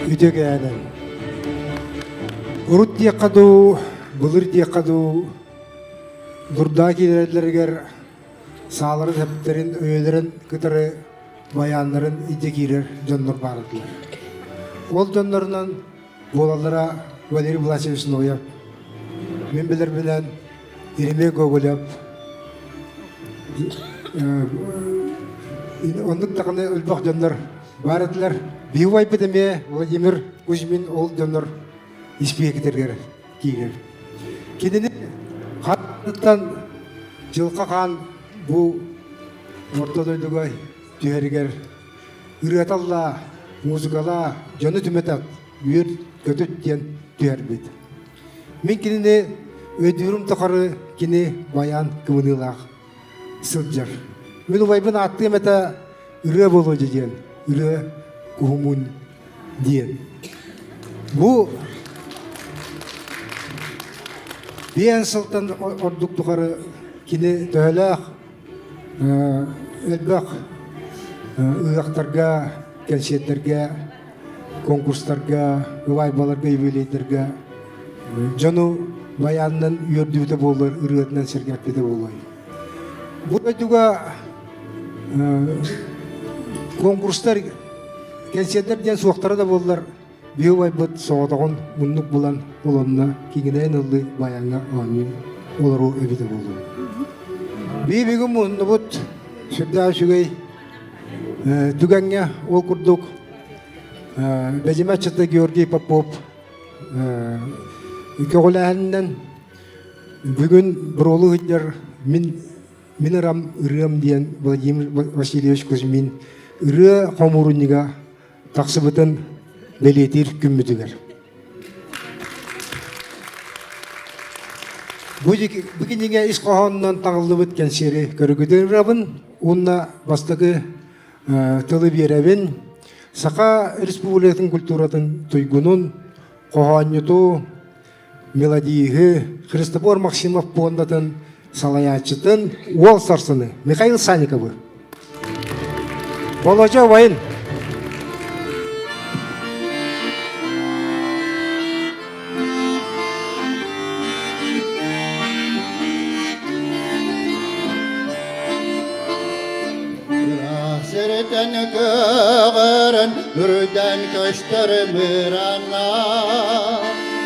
Үтүө кээнэн. Урут диэххэ дуу, былыр диэххэ дуу, дурдаа киирэллэригэр сааларын сэптэрин, өйөлөрүн кытары байааннарын илдьэ киирэр дьоннор баар этилэр. Ол дьоннорунан буолаллара Валерий Власьевич Ноев, мин билэрбинэн Еремей Гоголев, оннук даҕаны элбэх дьоннор баар этилэр. Биһиги убайбыт эмиэ Владимир Кузьмин ол дьоннор испиэкитэргэр киирэр. Кинини хаттан Дьылҕа Хаан бу орто дойдуга түһэригэр ырыаталлаа, музыкалаа, дьону түмэ тат, үөр көтүт диэн түһэрбит. Мин кинини өйдүүрүм тухары кини байаан кыбыныылаах сылдьар. Мин убайбын ааттыам этэ ырыа буолуо диэн, ырыа куһумун диэн. Бу биэн сылтан ордук тухары кини төһөлөөх элбэх ыһыахтарга, кэнсиэртэргэ, конкурстарга, ыбаайбаларга, юбилейдарга дьону байаанынан үөрдүбүтэ буоллар, ырыатынан сэргэппитэ буолуой. Бу дойдуга конкурстар, кэнсиэрдэр диэн суохтара да буоллар, Биһи убайбыт соҕотоҕун муннук булан олонно киҥинэйэн ыллыы баяҥҥа оонньуу олоруу эбитэ буолуо. Бии бүгүн муннубут сүрдээх үчүгэй түгэҥҥэ ол курдук Бэдьимэ аччыта Георгий Попов көҕүлээһининэн бүгүн буруолу сылдьар мин мин ырам ырыам диэн Владимир Васильевич Кузьмин ырыа хомуурунньуга тахсыбытын бэлиэтиир күммүтүгэр. Бу кинигэ ис хоһоонунан таҥыллыбыт кэнсиэри көрүгүтүн ырабын уонна бастакы тылы биэрэбин. Саха Республикатын культуратын туйгунун, хоһоонньуту, мелодииһы Христофор Максимов пуондатын салайааччытын Уол Сарсыны Михаил Санниковы. Боложо убайын. Сиртэн көҕөрөн, үрдэн көстөр мыранна,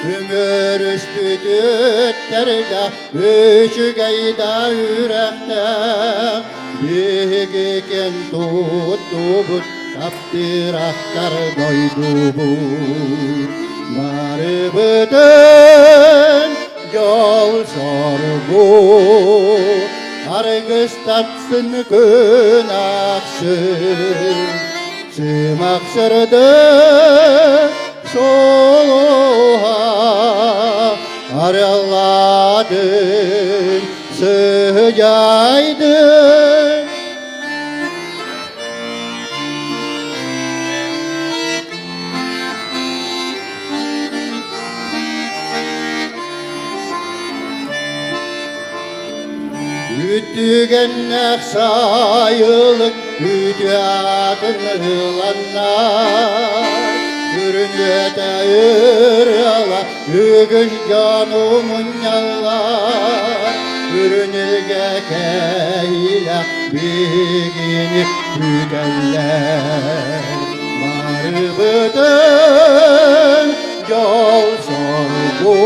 Үмүрүспүтүттэргэ үчүгэй да үрэхтээх, биһиги кэн туттубут таптыырахтар дойдубут. Барыбытын дьол-соргу аргыстатсын күн ахсын сымах сырдык солуһа арыаллаатын сыдьайдын. Үтүгэннээх сайылык үтүө аатын ыланнар, Үрүҥүөтэ ырыала үгүс дьону мунньаллар, Үрүнүгэ кэһиилэх биһигини күүтэллэр. Барыбытын дьол-соргу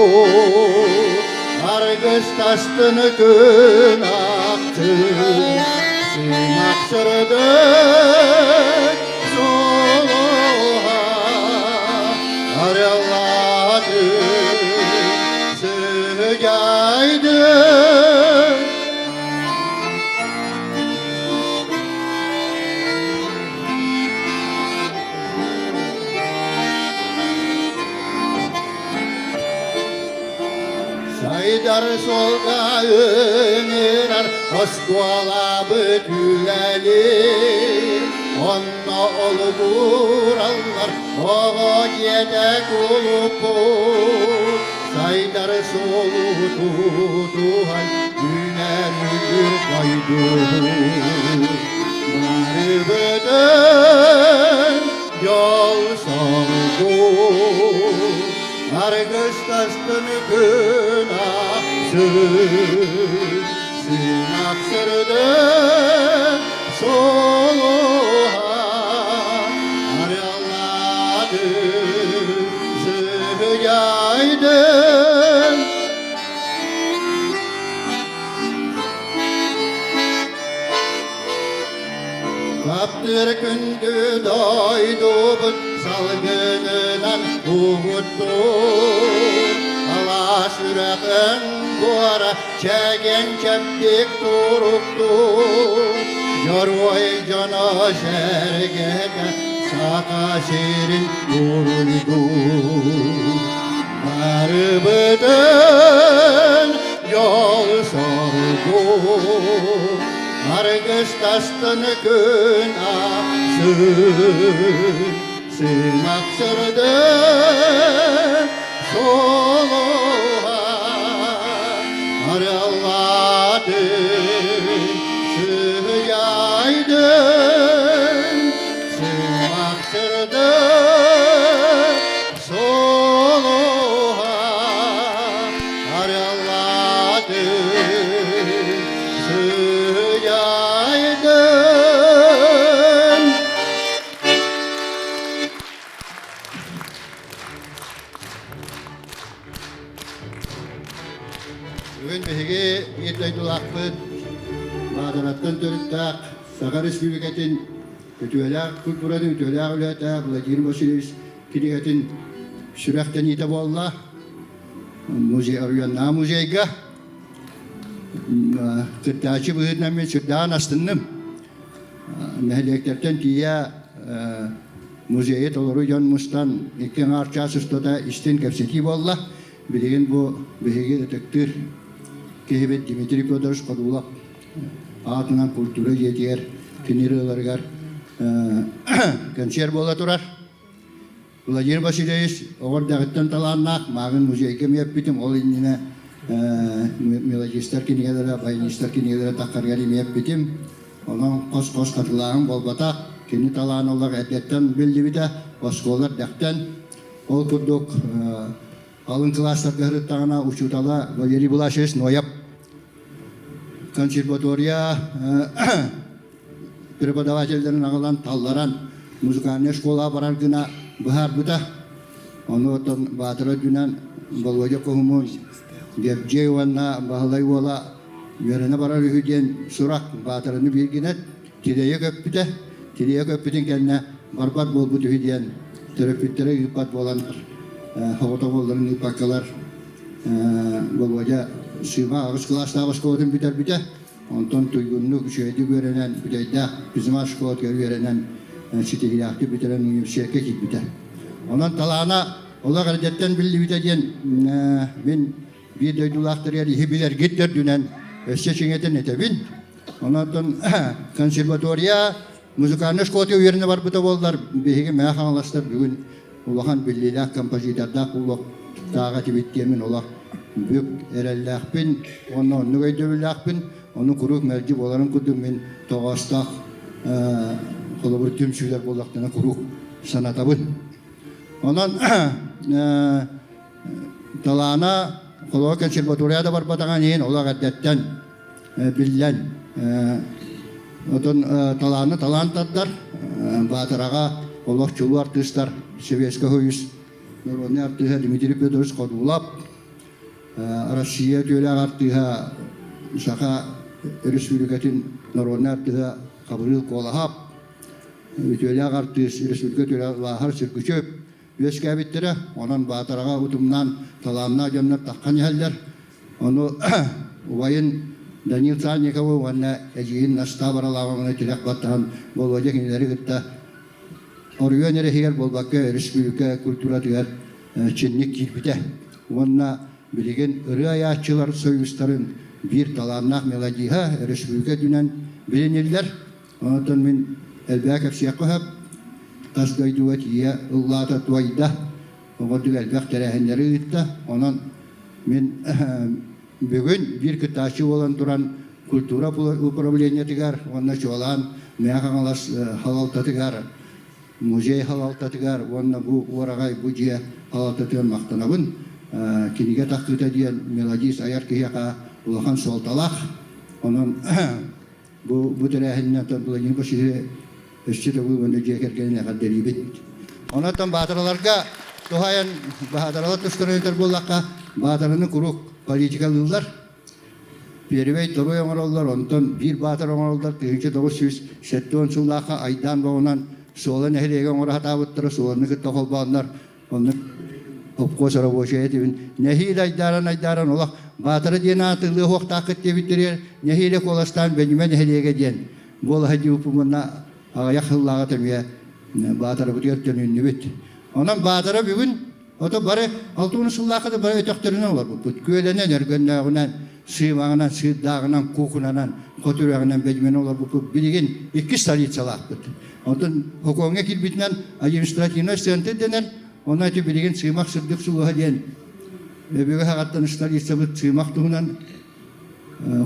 аргыстастын күн ахсын, сымах сырдык сулуһа арыаллаатын сыдьаайдын. Сайдар суолга ыҥырар оскуолабыт үлэлиир. Онно олугураллар оҕо дьиэтэ кулуппут. Сайдар суолу тутуһан үүнэр үрдүк дойдубут. Барыбытын. Дьол-соргу аргыстастын күн ахсын сыҥах сырдык сулуһа арыаллаатын сыһыйайдын. Таптыыр күндү дойдубут салгынынан угуттуур, алаас үрэҕин буора чэгиэн чэбдик туруктуур, дьоруой дьоно сэргэтэ Саха сирин уруйдуур. Барыбытын дьол-соргу Аргыстастын күн ахсын сыҥах сырдык солуһа арыаллаатын сыһыйайдын сыҥах сырдык солуһа арыаллаатын сыйайдын. Бүгүн биһиги биир дойдулаахпыт Баатараттан төрүттээх Саха Республикатын үтүөлээх культуратын үтүөлээх үлэһитэ Владимир Васильевич кинигэтин сүрэхтэниитэ буолла. Музей, оройуоннааҕы музейга Кыттааччы быһыытынан мин сүрдээҕин астынным. Нэһилиэктэртэн тиийэ музейы толору дьон мустан икки аҥаар чаас устата истин кэпсэтии буолла. Билигин бу биһиги ытыктыыр киһибит Дмитрий Федорович Ходулов аатынан культура дьиэтигэр кини ырыаларыгар кэнсиэр буола турар. Владимир Васильевич оҕо эрдэҕиттэн талааннаах, мааҕын музейга эмиэ эппитим, ол иннинэ мелодистар кинигэлэрэ, баянистар кинигэлэрэ таххарыгар эмиэ эппитим. Онон хос-хос хатылааһын буолбатах, кини талаана олох эрдэттэн биллибитэ, оскуола эрдэхтэн. Ол курдук алын кылаастарга сырыттаҕына учуутала Валерий Власович Ноев консерватория преподавателлэрин аҕалан талларан музыкальнай школаҕа барар гына быһаарбыта. Ону оттон Баатара үрдүнэн Володя Куһумун, Дьэбдьиэй уонна Баһылай уола үөрэнэ барар үһү диэн сурах Баатараны бииргинэт тирэйэ көппүтэ. Тирэйэ көппүтүн кэннэ барбат буолбут үһү диэн төрөппүттэрэ ыыппат буолан соҕотох уолларын ыыппаккалар Володя Сыма аҕыс кылаастаах оскуолатын бүтэрбитэ. Онтон туйгуннук, үчүгэйдик үөрэнэн, Бүтэйдээх физмат школатыгар үөрэнэн, ситиһиилээхтик бүтэрэн университекка киирбитэ. Онон талаана олох эрдэттэн биллибитэ диэн мин биир дойдулаахтарыгар иһи билэргит төрдүнэн өссө чиҥэтэн этэбин. Онон консерватория музыкальнай школатыгар үөрэнэ барбыта буоллар, биһиги Мэҥэ Хаҥаластар бүгүн улахан биллиилээх композитордаах буолуохтаах этибит диэммин олох бүк эрэллээхпин уонна оннук өйдөбүллээхпин. Ону куруук мэлдьи буоларын курдук мин тоҕоостоох холобур түмсүүлэр буоллахтарына куруук санатабын. Онон талаана холобур консерватория да барбатаҕын иһин олох эрдэттэн биллэн отон талааны талаан тардар Баатараҕа олох чулуу артыыстар Советский Союз народный артыыһа Дмитрий Федорович Ходулов Россия үтүөлээх артыыһа Саха Өрөспүүбүлүкэтин народнай артыыһа Хабырыыл Куолаһап үтүөлээх артыыс республика үтүөлээх Лааһар Сүргүчүөп үөскээбиттэрэ. Онон Баатараҕа утумнаан талааннаах дьоннор таххан иһэллэр. Ону убайын Данил Санниковы уонна эдьиийин Настаа Баралаабаны тилэх баттаһан Болуодьа кинилэри кытта оройуон эрэ иһигэр буолбакка өрөспүүбүлүкэ культуратыгар чинник киирбитэ. Уонна билигин ырыа айааччылар союзтарын биир талааннаах мелодиһа өрөспүүбүлүкэ үрдүнэн билиниллэр. Онтон мин элбэҕи кэпсиэххэ сөп. Тас дойдуга тиийэ ыллаата туойда. Оҕордук элбэх тэрээһиннэри ыытта. Онон мин бүгүн биир кыттааччы буолан туран культура управлениетыгар уонна чуолаан Мэҥэ Хаҥалас салалтатыгар музей салалтатыгар уонна бу уораҕай бу дьиэ салалтатыгар махтанабын. Кинигэ тахсыыта диэн мелодист айар киһиэхэ улахан суолталаах. Онон бу бу тэрээһининэн Владимир Васильевич өссө төгүл уонна дьиэ кэргэнин эҕэрдэлиибит. Онон баатараларга туһаайан баатаралар тустарын этэр буоллахха, баатараны куруук политикалыыллар. Первэй, второй оҥороллор, онтон биир баатар оҥороллор 1970 сыллаахха Айдаан Боҕунан Суола нэһилиэгэ оҥоро сатаабыттара, Суоланы кытта холбооннор оннук обкуос рабочая этибин. Нэһиилэ айдааран-айдааран олох Баатара диэн аатылыы уһуохтааххыт диэбиттэригэр нэһиилэ куоластаан Бэньимэ нэһилиэгэ диэн буолаһа диэбиппин уонна аҕыйах сыллааҕыта эмиэ Баатарабытыгар төнүннүбүт. Онон Баатара бүгүн Ото бары 60 сыллаахха да бары өтөхтөрүнэн олорбуппут. Күөлэнэн, өргөннөөҕүнэн, сыымаҕынан, сыырдааҕынан, куукунанан, хотурэҕинэн, бэдьимэнэн олорбуппут. Билигин иккис столицалаахпыт. Онтон Хокуоҥҥа киирбитинэн административнай центр дэнэр. Онно ити билигин Сыымах сырдык сулуһа диэн өбүгэ саҕаттан столицабыт Сыымах туһунан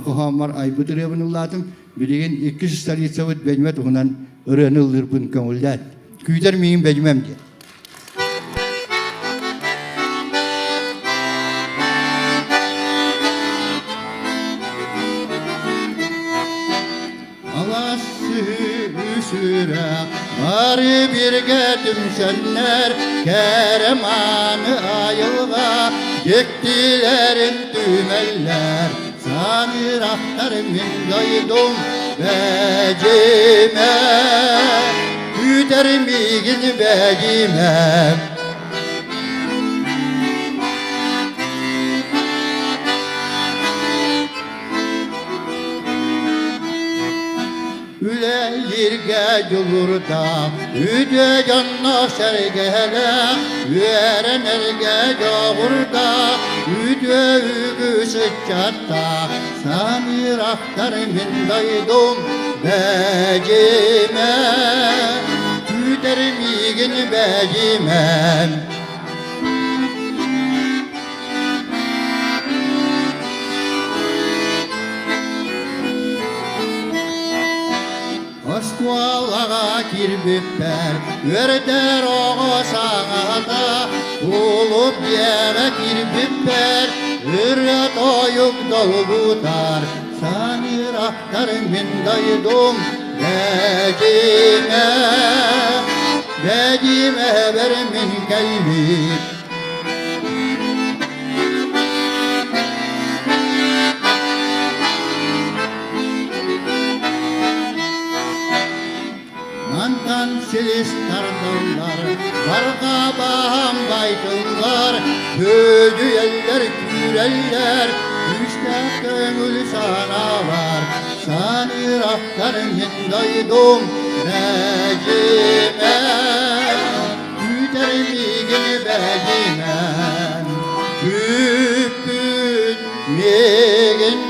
хоһооммор айбыт ырыабын ыллаатым. Билигин иккис столицабыт Бэдьимэ туһунан ырыаны ыллыырбын көҥүллээн. Күүтэр миигин Бэдьимэм диэн. Алаас сүрэх бары бииргэ түмсэннэр кэрэ мааны айылҕа дьиктилэрин түмэллэр саныырахтар мин дойдум Бэдьимэ Күүтэр миигин Бэдьимэ Үлэлииргэ дьулуурдаах, үтүө дьонноох сэргэлээх, үөрэнэргэ дьоҕурдаах, үтүө үгүс ыччаттаах, саныыр ахтар мин дойдум Бэдьимэ, күүтэр миигин Бэдьимэ. Оскуолаҕа киирбиппэр үөрдэр оҕо саҥата, кулууп дьиэҕэ киирбиппэр ырыа-тойук долгутар, саныыр ахтар мин дойдум Бэдьимэ, Бэдьимэбэр мин кэлбит. Мантан силис тардыллар, барҕа баһаам байтыллар, күөдьүйэллэр, күүрэллэр, күүстээх көҥүл санаалар, саныыр ахтар мин дойдум Бэдьимэ, күүтэр миигин Бэдьимэ, күүппүт миигин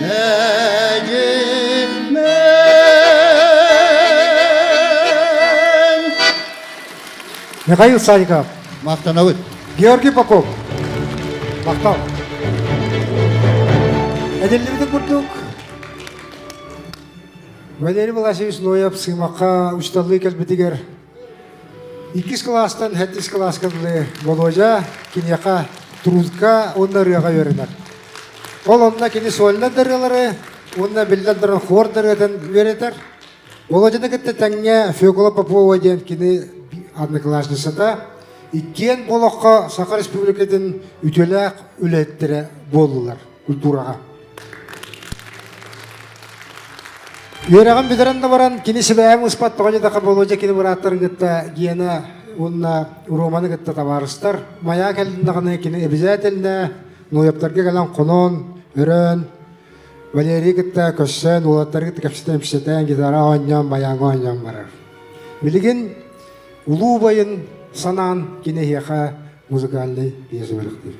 Бэдьимэ. Михаил Садиков. Махтанабыт. Георгий Попов. Махтал. Эдиллибитин курдук Валерий Власевич Ноев Сыымахха учууталлыы кэлбитигэр иккис кылаастан сэттис кылааска дылы Володя киниэхэ трудка уонна ырыаҕа үөрэнэр. Ол онно кини сольнай да ырыалары уонна биллэн туран хор да ырыатын үөрэтэр. Володяны кытта тэҥҥэ Фекла Попова диэн кини одноклассницата иккиэн бу олоххо Саха Республикатын үтүөлээх үлэһиттэрэ буоллулар культураҕа. Үөрэҕин бүтэрэн да баран кини сибээһин ыспат тоҕо диэтэххэ Володя кини бырааттарын кытта Гена уонна Романы кытта табаарыстар. Майаа кэллиннэҕинэ кини обязательно Ноевтарга кэлэн хонон, өрөөн, Валерий кытта көрсөн, уолаттары кытта кэпсэтэн-кэпсэтэн, гитара оонньоон, байааҥҥа оонньоон барар. Билигин улуу убайын санаан кини эһиэхэ музыкальнай пьеса бэлэхтиир.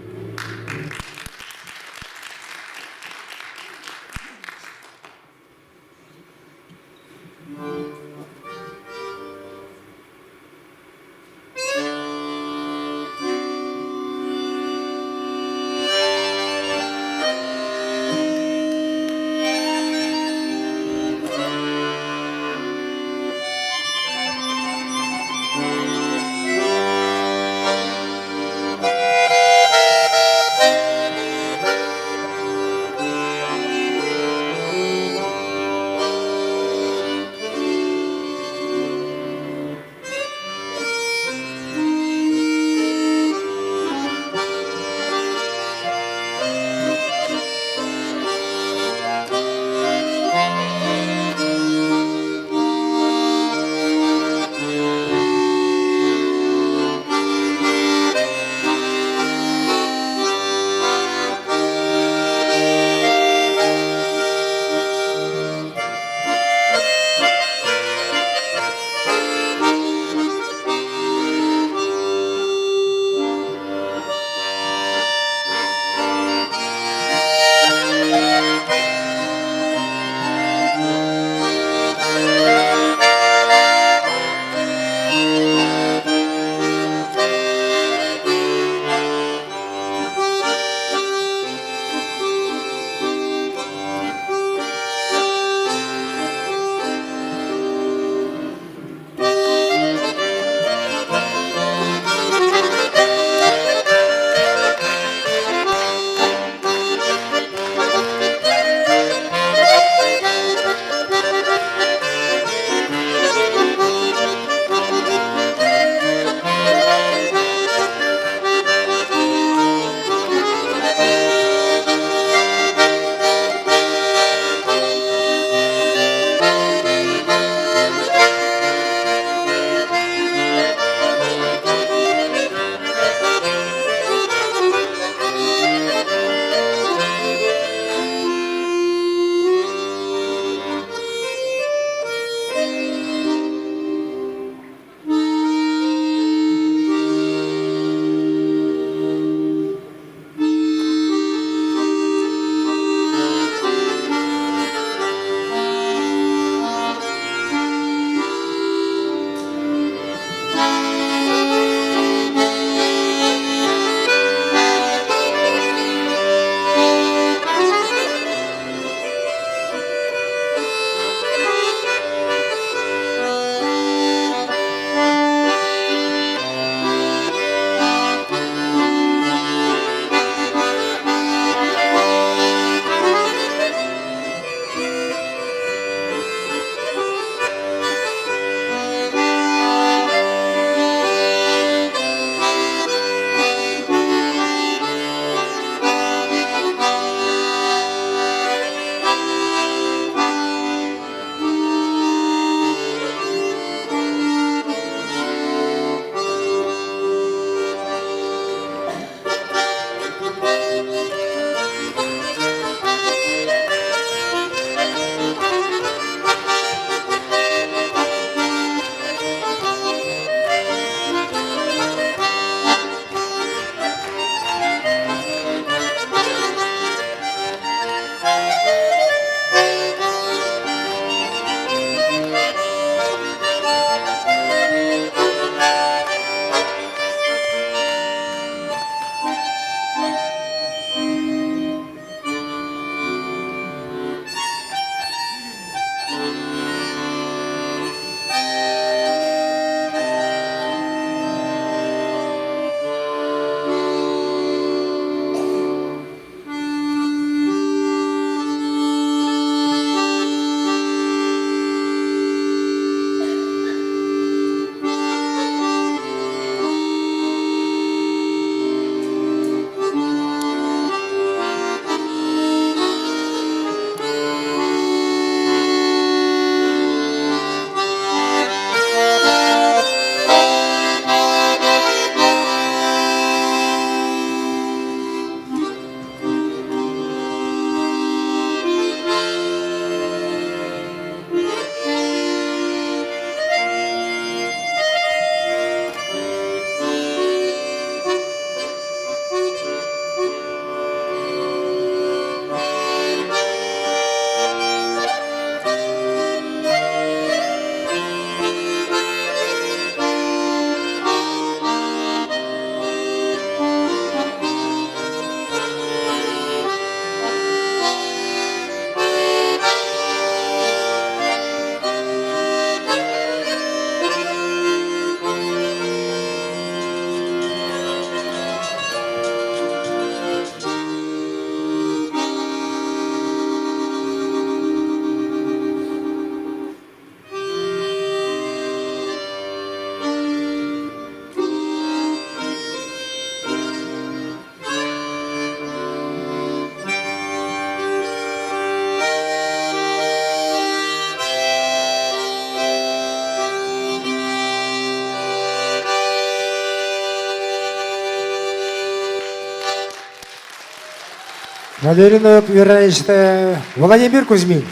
Валерий Ноев үөрэнээччитэ Владимир Кузьмин.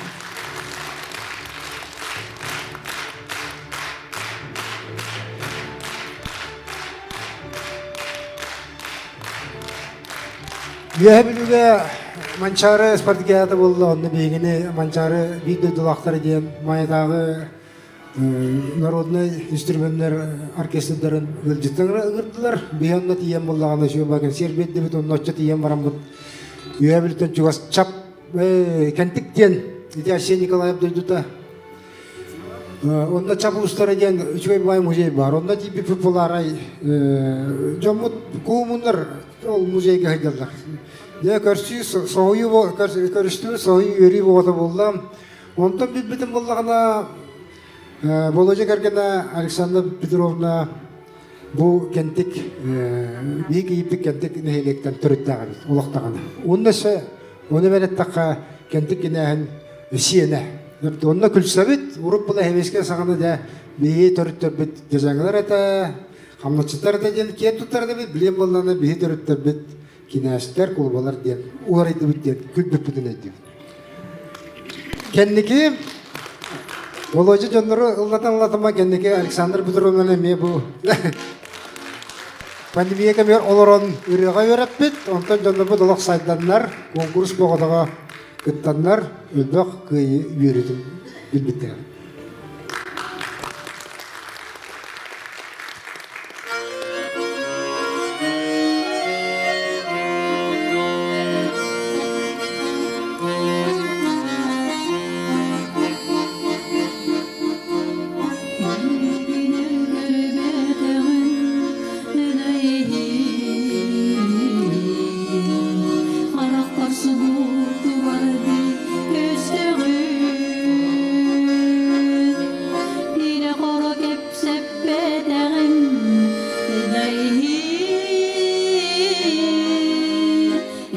Үөһэ Бүлүүгэ Манчаары спартакиада буолла, онно биһигини Манчаары биир дойдулаахтара диэн Майатааҕы народнай инструменнар оркестрдарын ыалдьыттан ыҥырдылар. Биһи онно тиийэн буоллаҕына үчүгэй кэнсиэр биэрдибит, онно оччо тиийэн бараммыт Үөһэ Бүлүүттэн чугас Чап Кэнтик диэн ити Арсен Николаев дойдута. Онно Чап уустара диэн үчүгэй баай музей баар. Онно тиийбиппит булаарай дьоммут куумуннар ол музейга сылдьаллар. Дьэ көрсүү соһуйуу көрүстүбүт соһуйуу үөрүү буолта буолла. Онтон билбитим буоллаҕына Володя кэргэнэ Александра Петровна бу Кэнтик биһиги кийииппит Кэнтик нэһилиэктэн төрүттээх эбит олохтоҕуна. Уонна өссө ону эбэн эттэххэ Кэнтик кинээһин сиэнэ. Онно күлсэбит, урут была Хевескэ саҕана дьэ биһиги төрүттэрбит дьадьаҥылар этэ, хамначчыттар этэ диэн киэн туттар этибит, билиэн буоллаҕына биһи төрүттэрбит кинээстэр, кулубалар диэн уларыйдыбыт диэн күлбүппүтүн өйдүүбүт. Кэнники Володя дьоннору ыллатан ыллатыма кэнники Александр Петровнаны эмиэ бу пандемия кэмигэр олорон ырыаҕа үөрэппит, онтон дьоннорбут олох сайданнар, куонкурус боҕотоҕо кыттаннар элбэх кыайыы үөрүүтүн билбиттэрэ. Харахпар субуутубарды көстөҕүн Ирэ-хоро кэпсэппэтэҕим иһин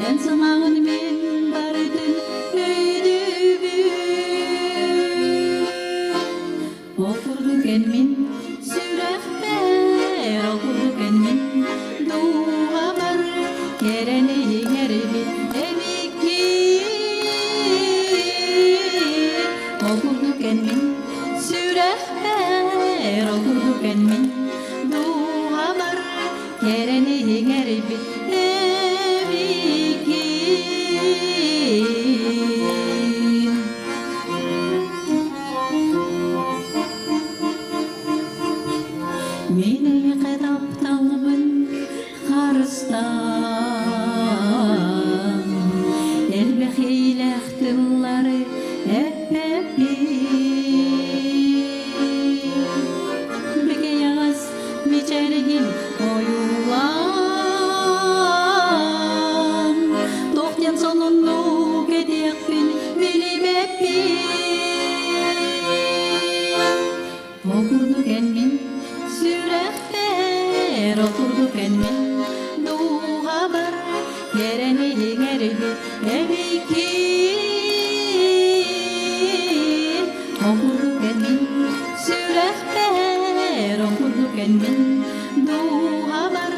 Эн саҥаҕын мин барытын өйдүүбүн Ол курдук эн мин сүрэхпэр, ол курдук эн мин дууһабар кэрэни иҥэрбит эбиккин. Ол курдук эн мин сүрэхпэр, ол курдук эн мин дууһабар кэрэни иҥэрбит эбиккин. Мин эйиэхэ тапталбын харыстаан, элбэх иилээх тыллары эппэппин. Бэкэйэҕэс мичээргин ойуулаан, туох диэн сонуннук этиэхпин билибэппин. Ол курдук эн мин сүрэхпэр, ол курдук эн мин дууһабар кэрэни иҥэрбит эбиккин. Ол курдук эн мин сүрэхпэр, ол курдук эн мин дууһабар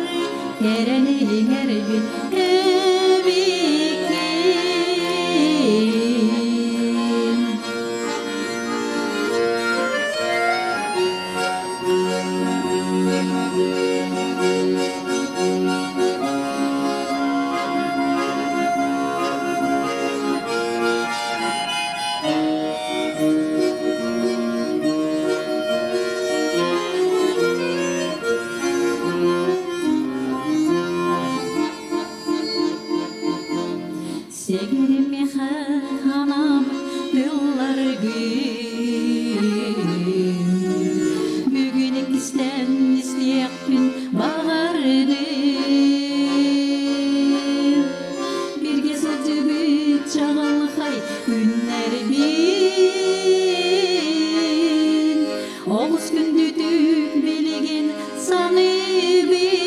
кэрэни иҥэрбит эбиккин. Сэгиримиэхэ анаабыт тылларгын Бүгүн иккистээн истиэхпин баҕардым Бииргэ сылдьыбыт чаҕылхай күннэрбин Олус күндүтүк билигин саныыбын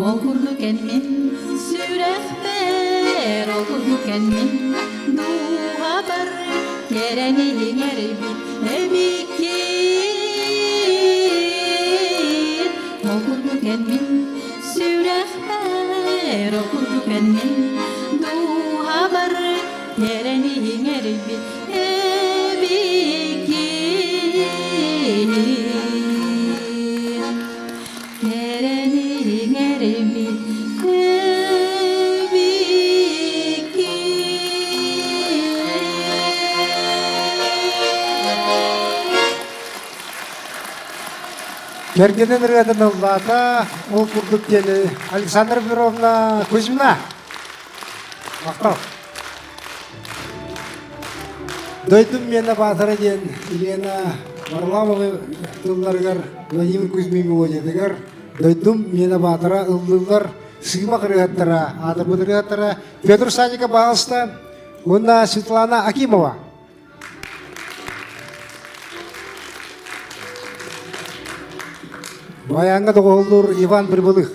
Ол курдук эн мин сүрэхпэр, ол курдук эн мин дууһабар кэрэни иҥэрбит эбиккин. Ол курдук эн мин сүрэхпэр, иҥэрбит Ол курдук эн мин дууһабар Кэрэни иҥэрбит эбиккин Кэрэни иҥэрбит эбиккин Кэргэнин ырыатын ыллаата, ол курдук диэни Александра Петровна Кузьмина. Махтал. Дойдум миэнэ баатара диэн Елена Варламова тылларыгар Владимир Кузьмин мелодиятыгар Дойдум миэнэ баатара ыллыыллар сыымах ырыаһыттара, аатырбыт ырыаһыттара Петр Санников баҕаста уонна Светлана Акимова. Баяҥҥа доҕуһуллуур Иван Прибылых.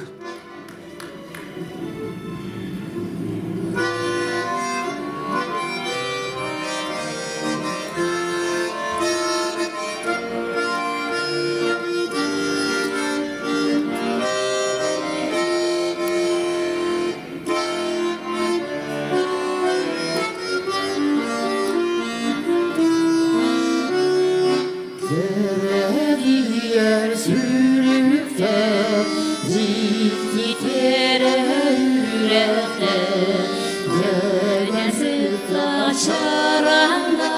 Терегийэр сүрүктэр, дьиктитэрэ үрэхтэр, дьэнэ сыта чараҥна,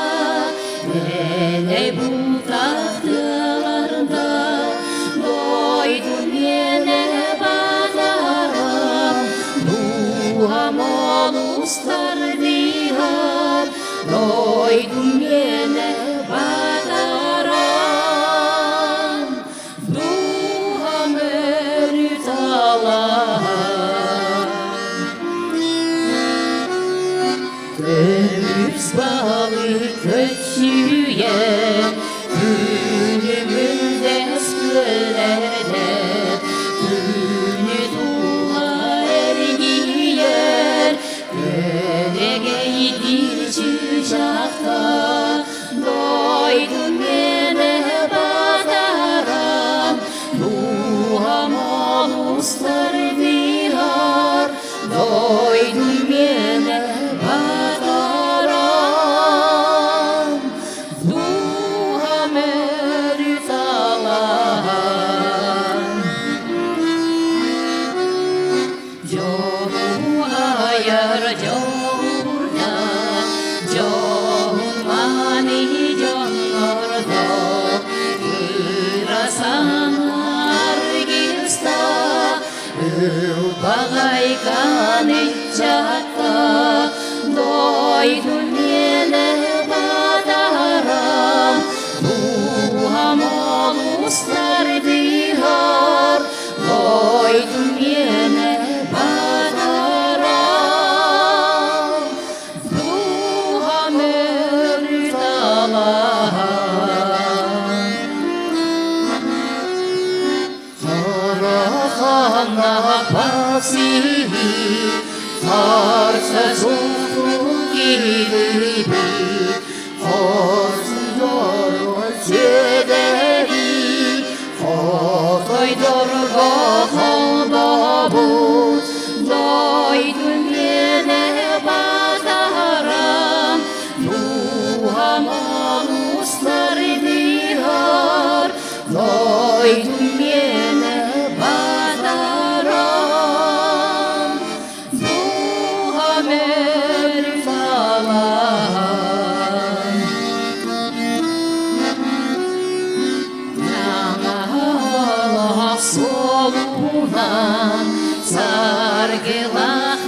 дэлэй бултах тыаларда, дойду миэнэ батаран, Дууһам олустар дыһар, дойдум миэнэ батаран. Дууһам өрүт алаһар. Көмүс балык көччүйэр, күлүмүрдэс күөлэрдэ, күнү тула эргийэр, күөрэгэйдиир чыычаахтар, дойду миэнэ батаран, дууһам олустар дыһар, Дойдум миэнэ батаран, дууһам өрүт алаһан. Дьоһу айар дьоҕурдаах, дьоһун-мааны дьоннордоох, ыра санаар кирстаах, Ылбаҕайган ыччакка дойду миэнэ батаран, дууһам олус тардыһар, дойду миэнэ батаран, дууһам өрүт алаһар. Дойдум миэнэ батаран, дууһам өрүс алаһан. Наҥаһалаах суолунан саргылаах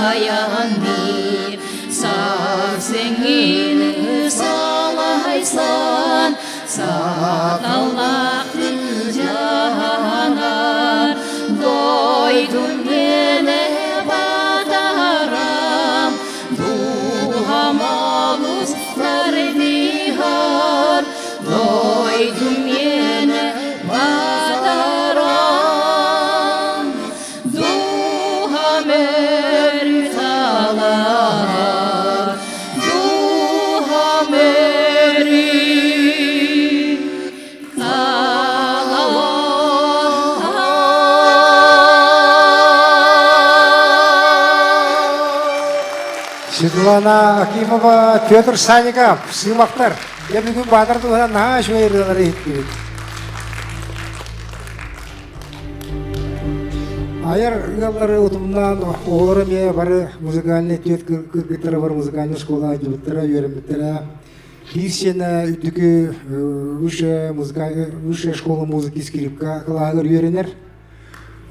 айан биир сарсыҥҥыны салайсан Сааталлаах дьаһанар дойдум миэнэ батарам, дууһам олус тардыһар, дойдум миэнэ батарам, дууһам өрүт алаһар, дууһам өрүт алаһар. Светлана Акимова, Петр Санников, Сыымактар. Дьэ бүгүн Баатар туһунан наһаа үчүгэй ырыалары иһиттибит. Айар ыаллары утумнаан оҕолоро эмиэ бары музыкальнай түөрт кыргыттара бар музыкальнай школа айдыбыттара, үөрэммиттэрэ. Биир сиэнэ үрдүкү высшая музыка высшая школа музыки скрипка кылааһыгар үөрэнэр.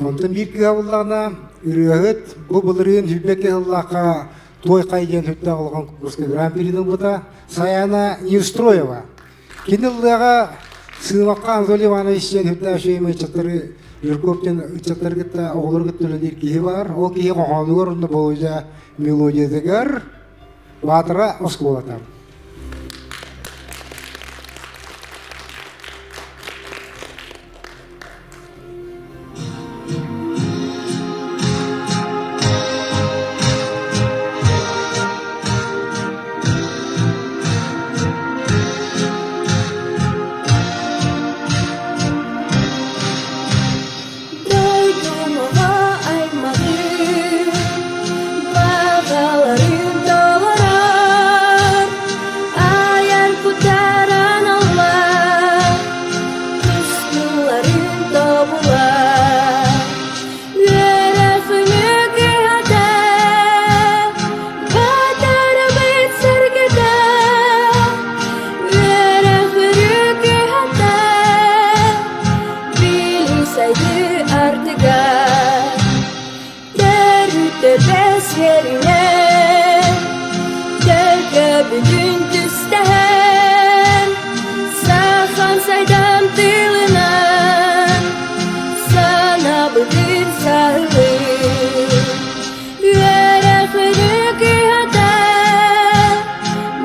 Онтон биир кыыһа буллаҕына, ырыаһыт бу былырыын сүүрбэккэ сыллаахха Туой Хай диэн сүрдээх улахан курска гран-прини ылбыта Саяна Неустроева. Кини ыллыаҕа Сыымахха Анатолий Иванович диэн сүрдээх үчүгэй ыччаттары Жирков диэн ыччаттары кытта оҕолору кытта үлэлиир киһи баар. Ол киһи хоһоонугар уонна Болуодьа мелодиятыгар Баатара оскуолата. Дойдумаҕа аймаҕым, баҕаларым толорор, айар кутаран аллар, тускуларын тобулар. Үөрэх үҥүк ыһата, батарабыт сэргэтэ, үөрэх үрүк ыһата, Билисайды артыгар Төрүттэ сиэринэн Төлкө бүтүн түстэһэн Сахан сайдам тылынан Санабытын саһылын Үөрэх үрүк ыһата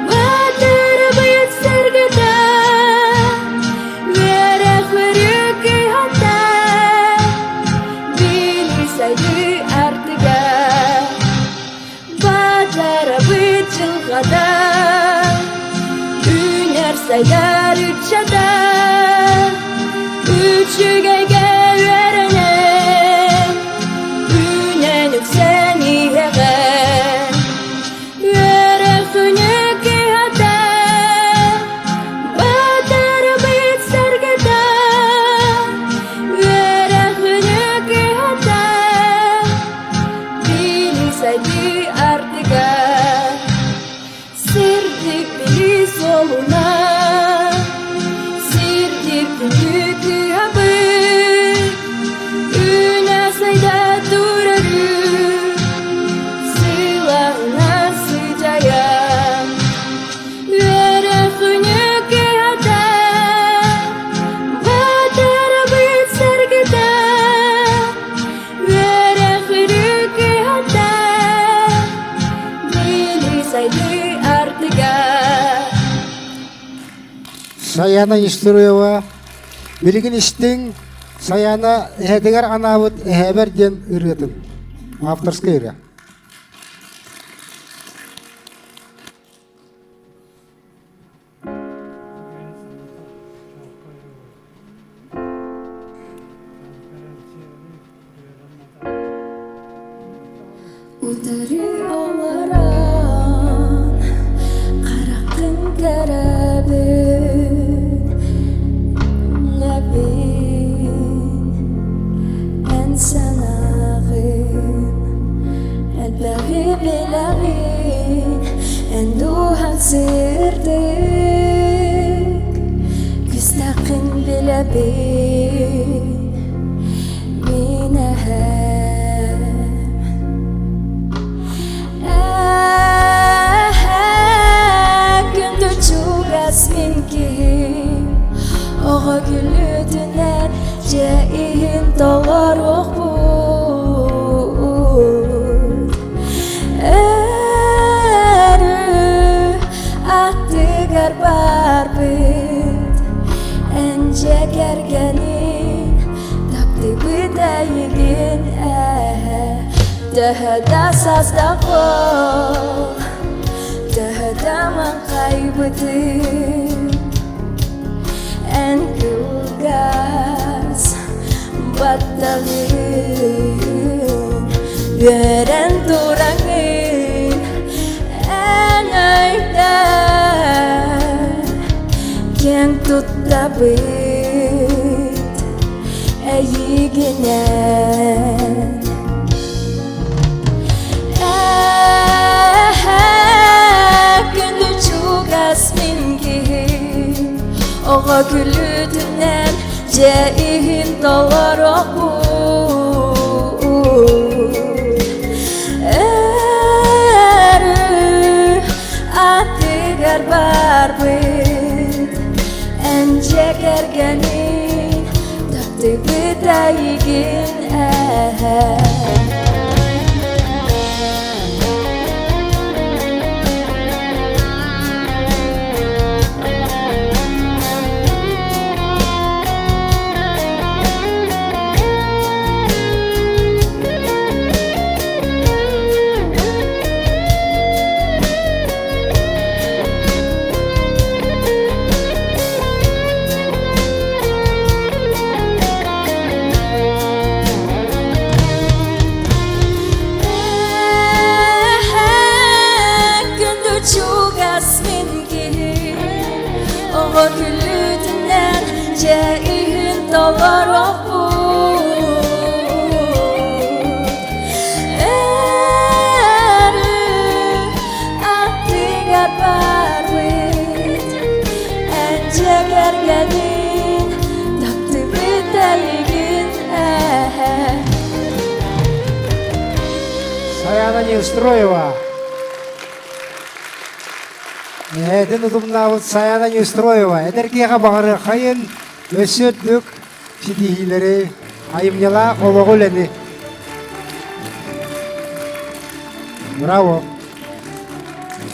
Батырбыт сэргэтэ Үөрэх үрүк ыһата Билисайды артыга Батарабыт дьылҕата Үүнэр сайдар ыччата Үчүгэйгэ үөрэнэн Үүнэн үксэн иһэҕэ Үөрэх күнү кыһата Батарбыт сэргэтэ Үөрэх күнү кыһата Били сайдыы артыга Сирдик били суолуна Сирдик күнү кыһабыт Үүнэ сайда турары Сылаһына сыдьайан Үөрэх күнү кыһата Батарабыт сэргэтэ Үөрэх үрү кыһата Били сайдыы артыга Саяна Нестерова билигин истиҥ Саяна эһэтигэр анаабыт эһээбэр диэн ырыатын авторскай ырыа. Утары олорон хараххын көрөбүн, билэбин эн санааҕын, элбэҕи билэҕин, эн дууһаҥ сырдык, күстэххин билэбин. Мин эһэм Күндү чугас мин киһим Оҕо күлүүтүнэн дьиэ иһин толоруохпут Өрүү аттыгар барбыт Эн дьиэ кэргэнин Таптыыбыт эйигин эһэ Төһө да састаппыт Төһө да маҥхайбытын Эн кылгас баттаҕын Үөрэн тураҥын Ахтабыт эйигинэн Күндү чугас мин киһим Оҕо күлүүтүнэн дьэ иһин толоруохпут Өрүү аттыгар барбыт Эн дьиэ кэргэниҥ таптыыбыт эйигин эһээ Күндү чугас мин киһи Оҕо күлүүтүнэн дьэ иһин толоруохпут Өрүү аттыгар барбыт Эн дьиэ кэргэнин таптыыбыт эйигин эһээ Саяна Неустроева. Эһэтин утумнаабыт Саяна Неустроева эдэр киһиэхэ баҕарыаххайын өссө үрдүк ситиһиилэри, айымньылаах олоҕу үлэни. Браво!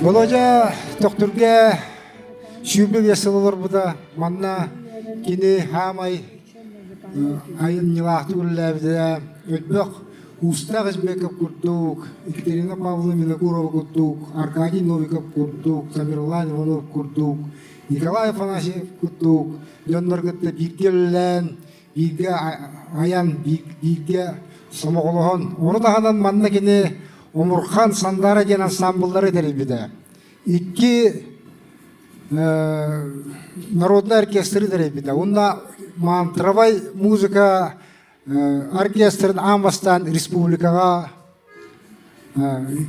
Володя Төхтүргэ 25 сыл олорбута. Манна кини хаамай айымньылаахтык үлэлээбитэ. Өлбөх Уустаах Избеков курдук, Екатерина Павловна Винокурова курдук, Аркадий Новиков курдук, Тамерлан Иванов курдук, Николай Афанасьев курдук дьоннор кытта бииргэ үлэлээн, бииргэ айан, бииргэ сомоҕолоһон, ону таһынан манна кини Омурхан Сандара диэн ансаамбыллары тэрийбитэ. Икки народнай оркестры тэрийбитэ. Уонна мантровай музыка оркестрын аан бастаан республикаҕа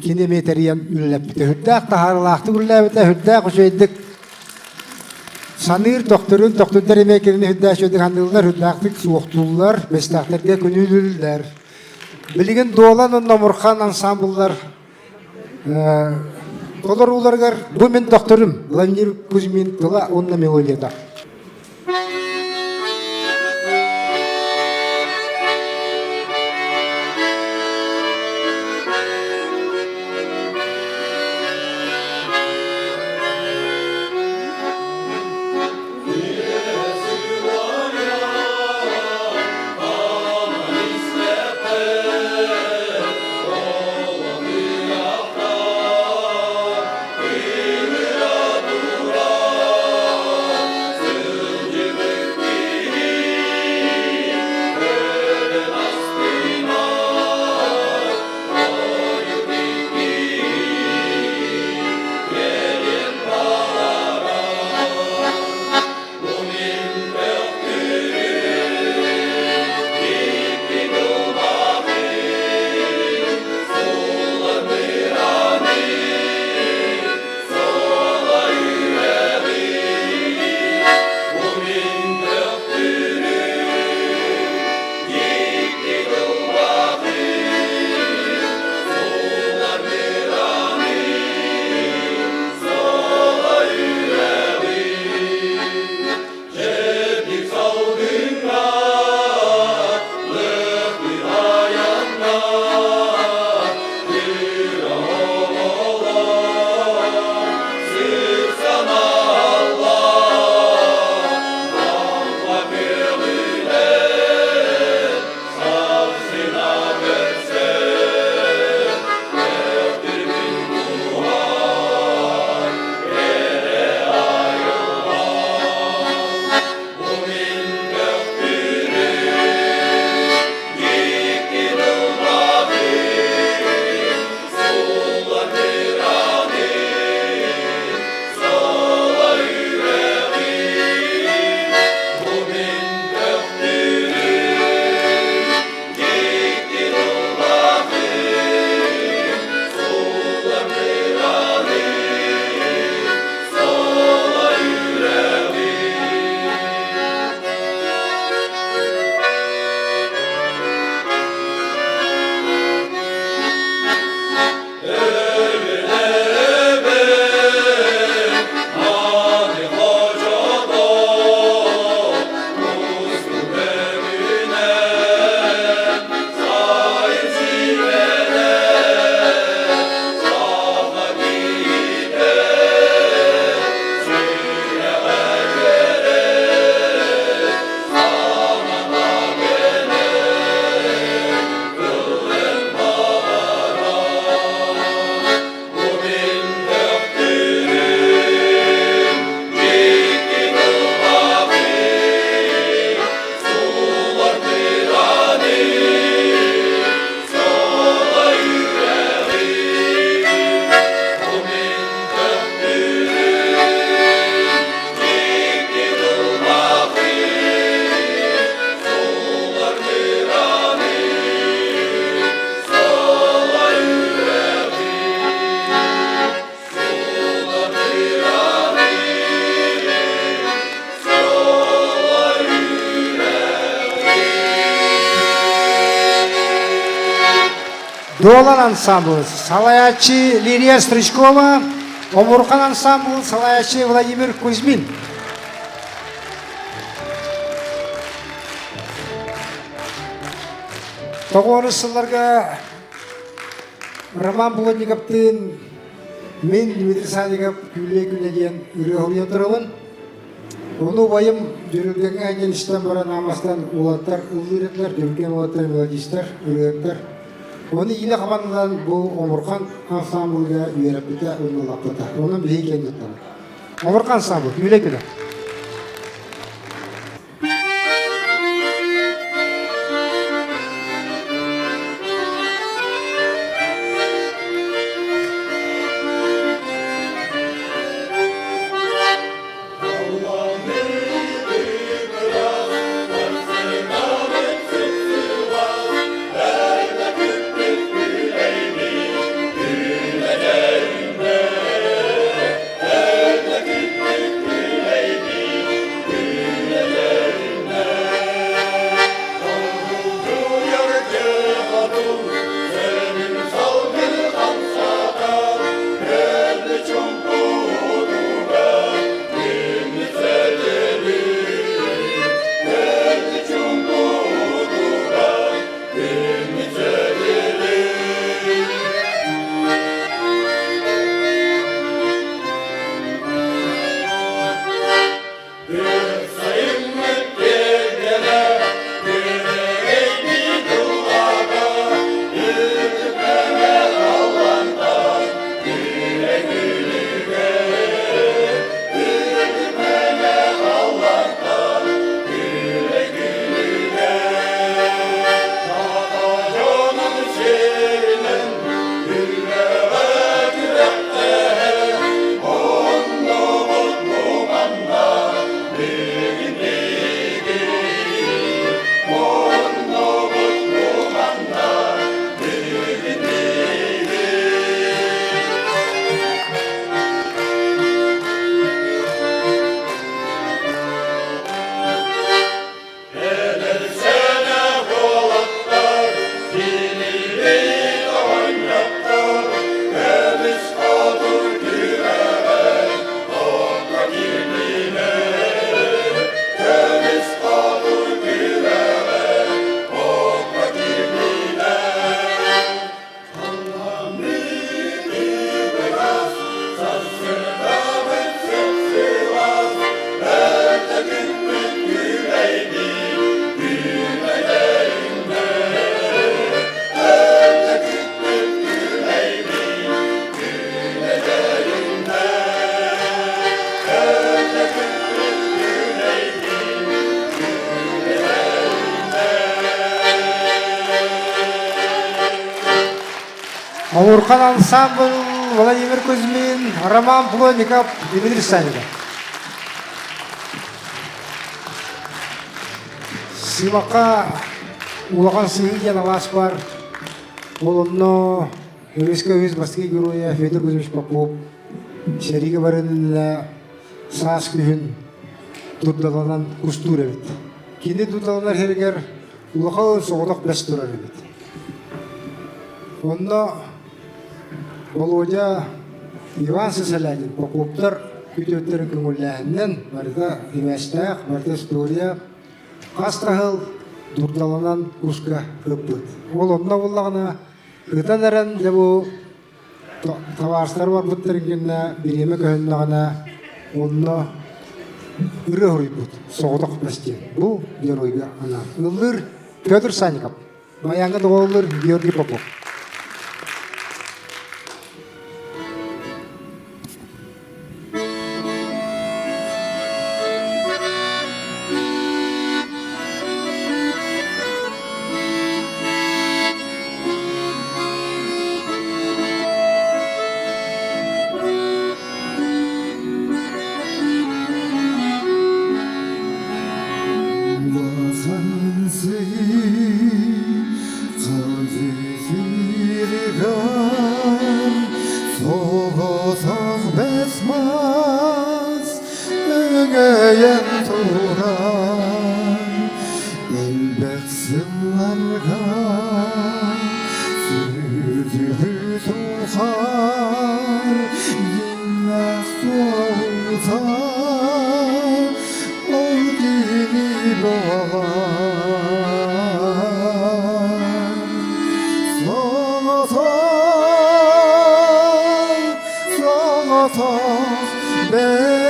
кини эмиэ тэрийэн үлэлэппитэ. Үрдээх таһаарыылаахтык үлэлээбитэ, үрдээх үчүгэйдик саныыр төхтөрүн, төхтүрдэр эмиэ кинини үрдээх үчүгэйдик саныыллар, үрдээхтик суохтууллар, бэстээхтэргэ күнүүлүүллэр. Билигин Дуолан уонна Омурхан ансамбллар толорууларыгар бу мин төхтөрүм Владимир Кузьмин тыла уонна мелодията. Дуолан ансамблы салайааччы Лилия Стручкова, Омурхан ансамблын салайааччы Владимир Кузьмин. Тоҕуорус сылларга Роман Плотниковтыын мин Дмитрий Садиков Күллэй күнэ диэн ырыа суруйан турабын. Ону убайым Дьүрүлгэҥҥэ анньан истэн баран аамастан уолаттар ыллыыр этилэр, Дьүрүлгэн уолаттар мелодистар, ырыаһыттар. Ону иилэ хабан ылан бу Омурхан ансамблыга үөрэппитэ, ыллалаппыта. Онон биһиги киэн туттабыт. Омурхан ансамбл, Күллэй күнэ. Аурхан ансамбль Владимир Кузьмин, Роман Плотников, Дмитрий Санников. Сыымахха улахан сыһыы диэн алаас баар. Ол онно өрүскэ үһүс бастакы геройа Федор Кузьмич Попов сэриигэ баран иннинэ саас күһүн дурдаланан кустуур эбит. Кини дурдаланар сиригэр улахан соҕотох бэс турар эбит. Онно Володя Иван Сысолятин Поповтар күтүөттэрин көҥүллээһининэн барыта сибээстээх, барыта история хас да сыл дурдаланан куска ыппыт. Ол онно буоллаҕына ытан эрэн дьэ бу табаарыстар барбыттарын кэннэ бириэмэ көһүннэҕинэ онно ырыа суруйбут соҕотох бэс диэн. Бу геройга анаан. Ыллыыр Петр Санников. Баяҥҥа доҕоллуур Георгий Попов. Улахан Соҕотох бэс мас өҥөйөн туран элбэх сылларга. Тухар дьиҥнээх туоһута ол киһини буолар. Соҕотох, соҕотох бэйи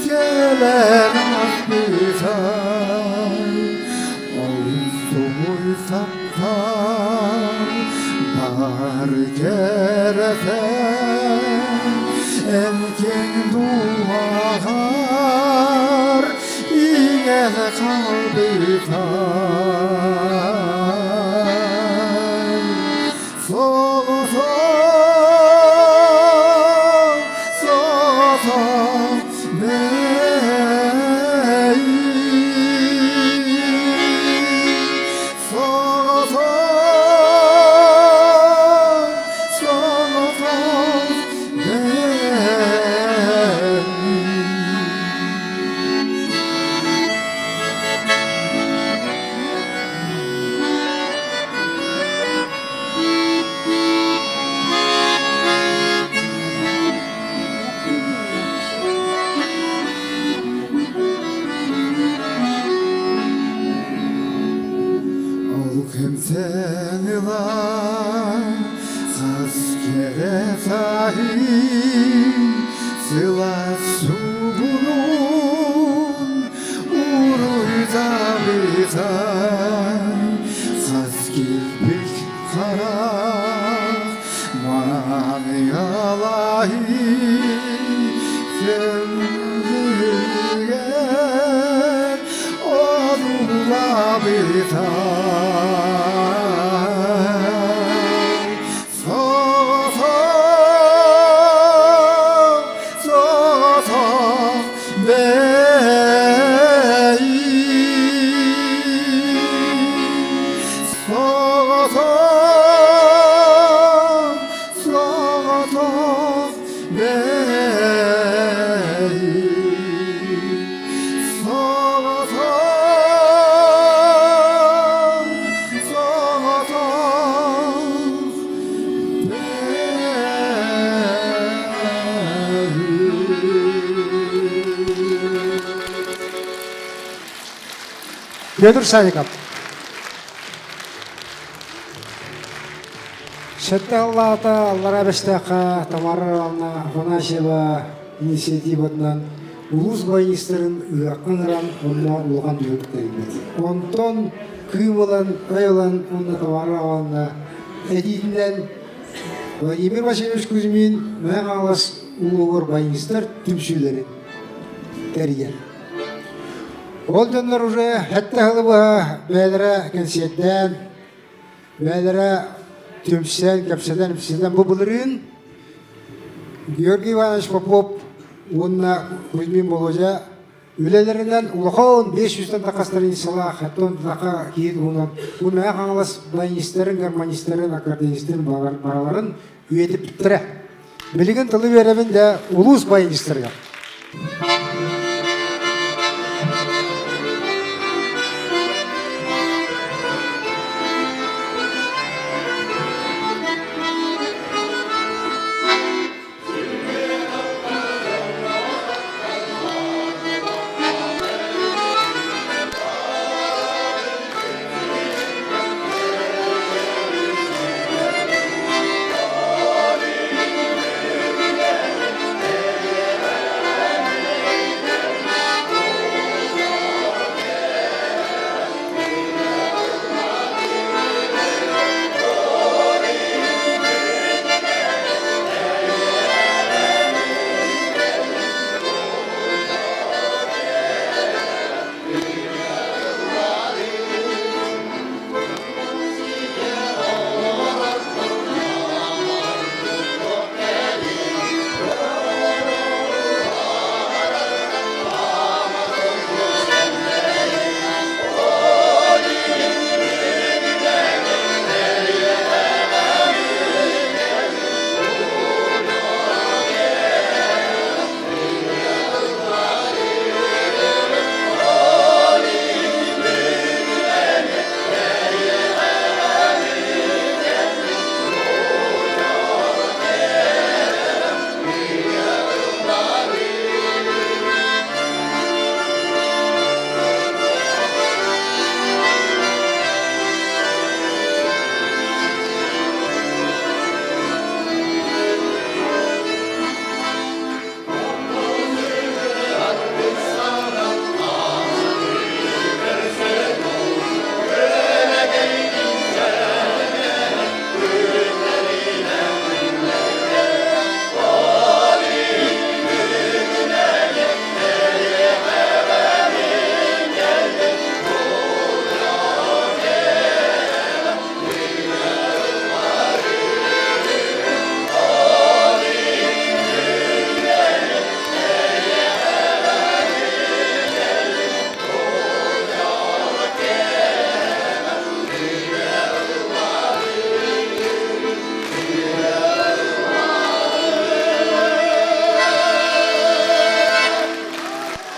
Кэлэн аспытай Суйсахтар бар кэрэтэ эн киэҥ дууһаҕар иҥэн хаалбыта. Соҕотох, соҕотох Ол кэмтэн ыла хас кэрэ таһын сылаас суугунун уруйдабытан хас килбик харах маныалаһы көҥүлүгэр одуулабыта. Соҕотох, соҕотох бэйи Соҕотох, соҕотох бэйи Соҕотох, соҕотох Петр Садиков. Сэттэ сыллааҕыта Аллараа Бэстээххэ Тамара Ивановна Афанасьева инициативатынан улуус баянистарын ыһыахха ыҥыран онно улахан түһүк тэрийбит. Онтон кыым ылан, өй ылан уонна Тамара Ивановна этиитинэн Владимир Васильевич Кузьмин Мэҥэ Хаҥалас улууһугар баянистар түмсүүлэрин тэрийэр. Ол дьоннор уже сэттэ сылы быһа бэйэлэрэ кэнсиэрдээн, бэйэлэрэ түмсэн, кэпсэтэн, ипсэтэн бу былырыын Георгий Иванович Попов уонна Кузьмин Володя үлэлэринэн улахан 500-тэн тахса страницалаах, оттон таха киһи туһунан бу Мэҥэ Хаҥалас баянистарын, гармонистарын, аккордеонистарын бараларын үйэтиппиттэрэ. Билигин тылы биэрэбин да улуус баянистарыгар.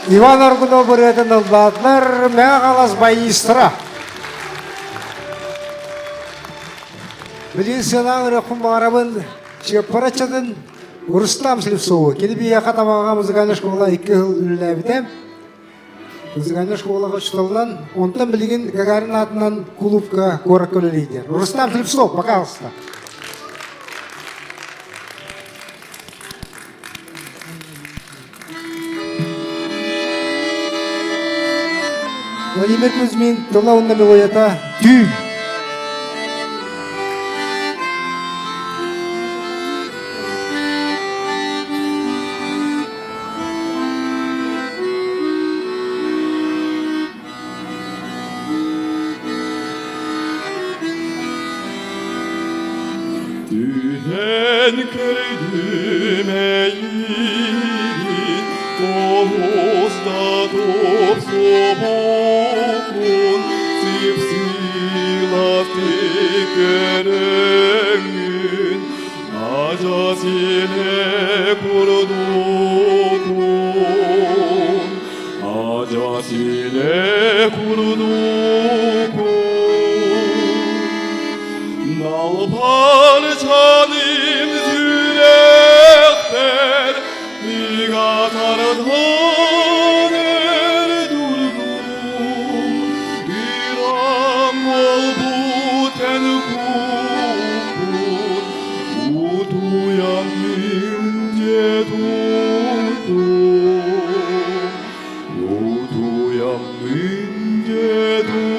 Иван Аргунов ырыатын ыллаатылар Мэҥэ Хаҥалас баянистара. Билигин сыанаан ырыахпын баҕарабын Чыаппара ыччатын Рустам Слепцову. Кини биһиэхэ Табаҕаҕа музыкальнай школа икки сыл үлэлээбитэ. Музыкальнай школаҕа учууталынан, онтон билигин Гагарин аатынан кулуупка куоракка үлэлиир. Рустам Слепцов, пожалуйста. Владимир Кузьмин тыла уонна мелодията «Түүн». Түһэн көрдүм эйигин, олус да тупсубуккун, сып-сылаастык көрөҥҥүн, адьас илэ курдуккун. Адьас илэ курдуккун. Налбар чаным сүрэхпэр ыгатардан өр дурдум. Ыам буолбут эн куппут, утуйан мин дьэ турдум. Утуйан мин дьэ турдум.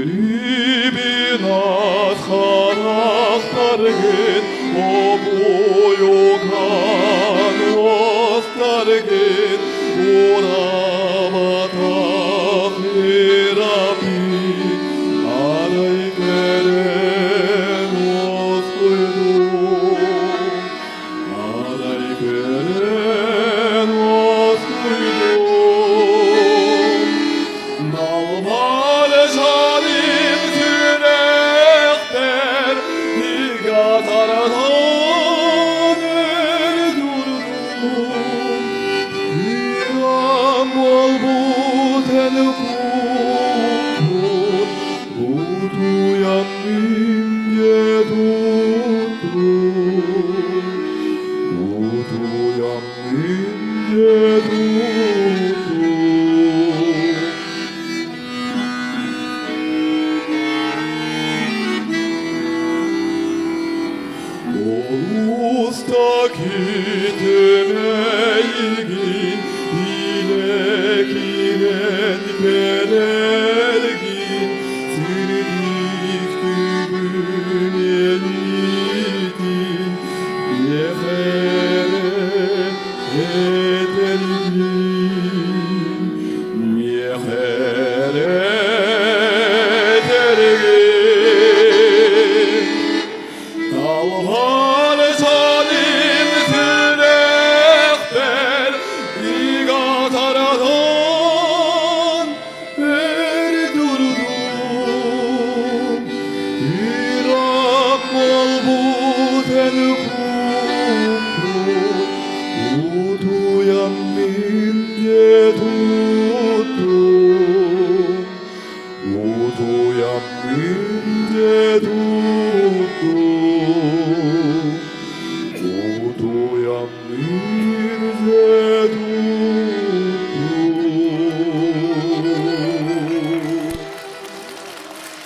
Түрүбүн харахтаргын обуйуган уостаргын ураабатах ыраппыт арай көрөн уоскуйдум арай көрөн уоскуйдум Далбар жалим сүрэхпэр ыгатардан өр дурдум. Ыам буолбут эн куппут, утуйан мин дьэ туттум. Утуйан мин дьэ туттум. Олустaki tümeygin ile kiren kelergin Sirdik tübün elitin Yehere etergin Yehere etergin Талҕар саным сүрэхпэр ыгатардан өр дурдум. Ыраах буолбут эн куппут, утуйан мин дьэ туттум. Утуйан мин дьэ туттум. Утуйан мин дьэ туттум.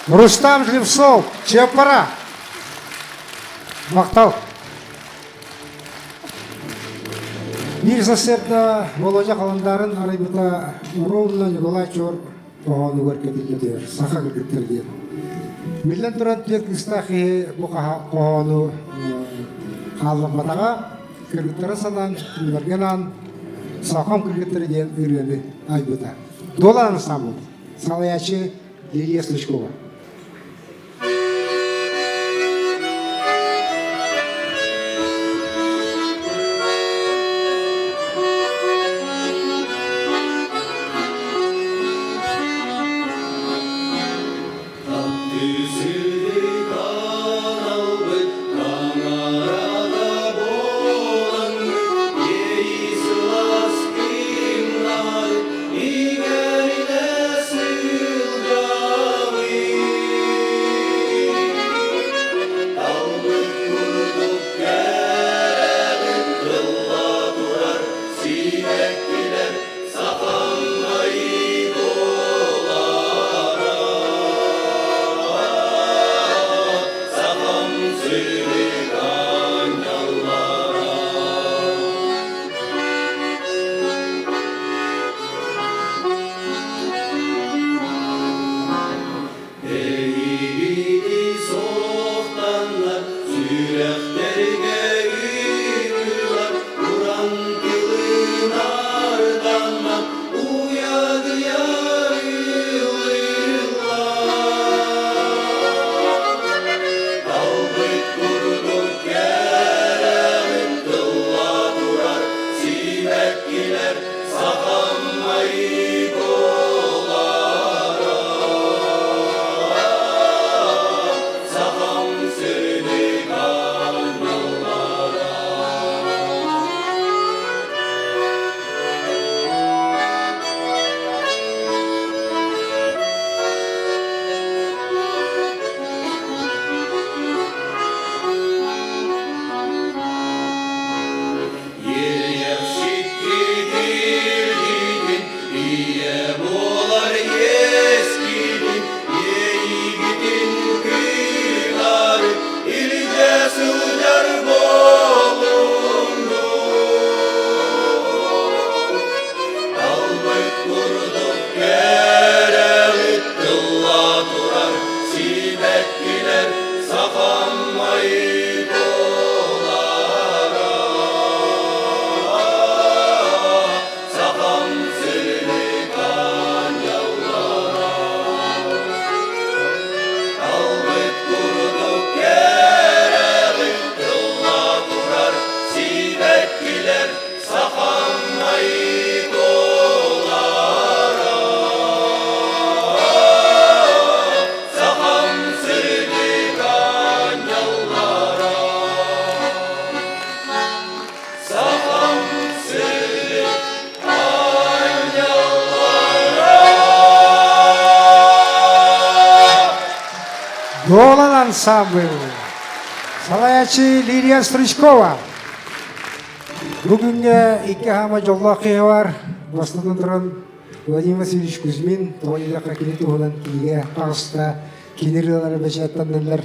Рустам Слепцов, Чыаппара. Махтал. Биир сарсыарда Володя халандаарын арыйбыта ровно Николай Чор хоһоонугар кэтиллэтигэр саха кыргыттар диэн. Биллэн туран, түөрт кыыстаах киһи бу хоһоону хаалларбатаҕа, кыргыттара санаан, кинилэргэ анаан «Сахам кыргыттара» диэн ырыаны айбыта. Дуолан ансамбль, салайааччы Лилия Стручкова. Дуолан ансамбль. Салайааччы Лилия Стручкова. Бүгүҥҥэ икки хаама дьоллоох киһи бар. Бастатан туран Владимир Васильевич Кузьмин тоҕо диэтэххэ кини туһунан кинигэ таҕыста, кини ырыалара бэчээттэннилэр.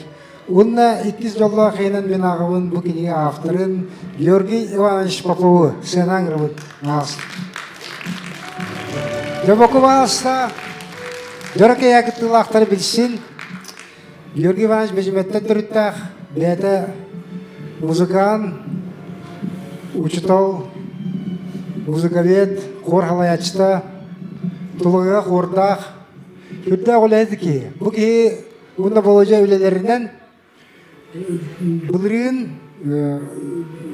Уонна иккис дьоллоох киһинэн мин ааҕабын бу кинигэ авторын Георгий Иванович Попову сыана ыҥырабыт. Дьобоку баҕаста дьоро киэһэ кыттыылаахтары билсин. Георгий Иванович Бэдьимэттэн төрүттээх, бэйэтэ музыкант, учуутал, музыковед, хор халайааччыта, тулугуга хуордаах, үрдээх үлэһит киһи. Бу киһи уонна Володя үлэлэринэн Былырыын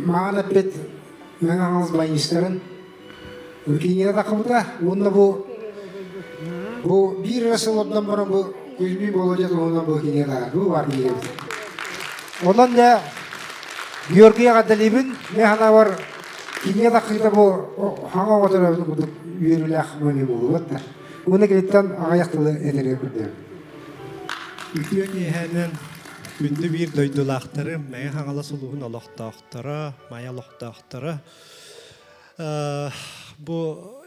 маҕан эппит Мэҥэ Хаҥалас баянистарын кииҥҥэ таххыбыта уонна бу бу биир эрэ сыл ордон баран бу Кузьмин Володя туһунан бу кинигэ таһаар бу баар кинигэбит. Онон дьэ Георгий эҕэрдэлиибин мин санаабар кинигэ таххыыта бу хаҥа оҕо төрөөбүтүн курдук үөрүүлээх мөҥү буолуо да. Уонна киниттэн аҕыйах тылы этэргэ көрдөһөбүн. Үтүө киэһэнэн күндү биир дойдулаахтарым, Мэҥэ Хаҥалас улууһун олохтоохторо, Майа олохтоохторо. Бу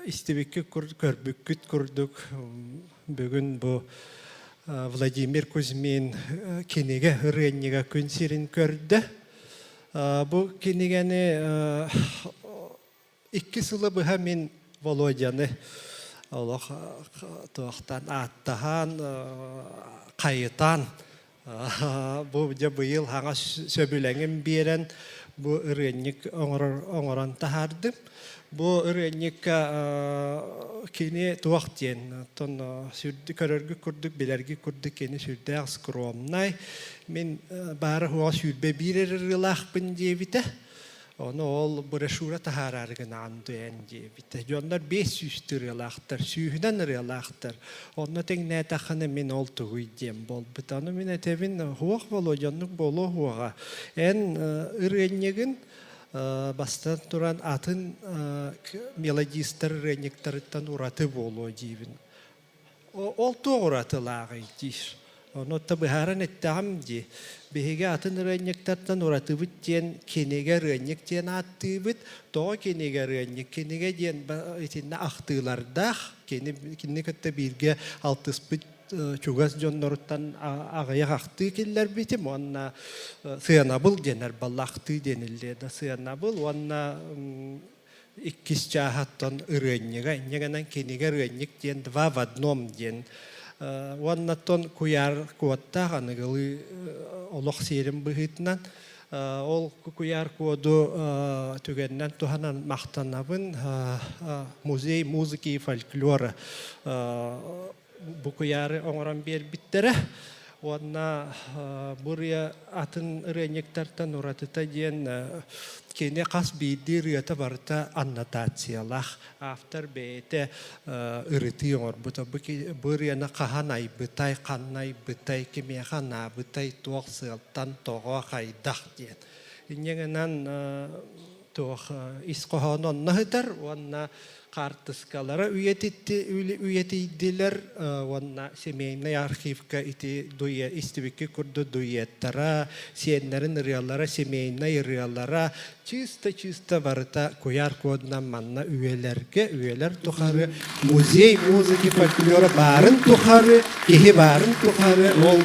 истибиккит көрбүккүт курдук бүгүн бу Владимир Кузьмин кинигэ ырыанньыга күн сирин көрдө. Бу кинигэни Икки сылы быһа мин Володяны олох туохтан ааттаһан, хайытан, бу дьэ быйыл хаҥас сөбүлэҥин биэрэн бу ырыанньык оҥорор оҥорон таһаардым. Бу ырыанньыкка кини туох диэн, оттон сүрдү көрөргүт курдук, билэргит курдук кини сүрдээх скромнай. Мин баара-суоҕа 21 эрэ ырыалаахпын диэбитэ. Ону ол брошюра таһаараары гынаан дуйан диэбитэ. Дьоннор 500 ырыалаахтар, сүүһүнэн ырыалаахтар. Онно тэҥнээтэххинэ мин ол тугуй диэн буолбута. Ону мин этэбин, суох Володя, оннук буолуо суоҕа. Эн ырыанньыгын бастан туран атын мелодистар ырыанньыктарыттан ураты буолуо диибин. Ол туох уратылааҕый диир. Ону да быһааран эттэҕим дии. Биһиги атын ырыанньыктартан уратыбыт диэн кинигэ ырыанньык диэн ааттыыбыт. Тоҕо кинигэ ырыанньык? Кинигэ диэн итиннэ ахтыылардаах, кини кинини кытта бииргэ алтыспыт чугас дьонноруттан аҕыйах ахтыы киллэрбитим уонна сыанабыл диэнэр балла ахтыы диэниллиэ да сыанабыл уонна иккис чааһаттан ырыанньыга инньэ гынан кинигэ ырыанньык диэн два в одном диэн уонна оттон куйаар куоттаах аныгылыы олох сиэрин быһыытынан ол куйаар куоду түгэнинэн туһанан махтанабын музей музыки и фольклора бу куйаары оҥорон биэрбиттэрэ уонна бу ырыа атын ырыанньыктартан уратыта диэн кини хас биирдии ырыата барыта аннотациялаах автор бэйэтэ ырытыы оҥорбута бу ырыаны хаһан айбытай ханна айбытай кимиэхэ анаабытай туох сыалтан тоҕо хайдах диэн инньэ гынан туох ис хоһооно онно сытар уонна хаартыскалара үйэтийдилэр уонна семейнай архивка ити истибикки курдук дуэттара, сиэннэрин ырыалара, семейнай ырыалара чисто-чисто барыта куйаар кодунан манна үйэлэргэ, үйэлэр тухары музей музыки фольклора баарын тухары, киһи баарын тухары ол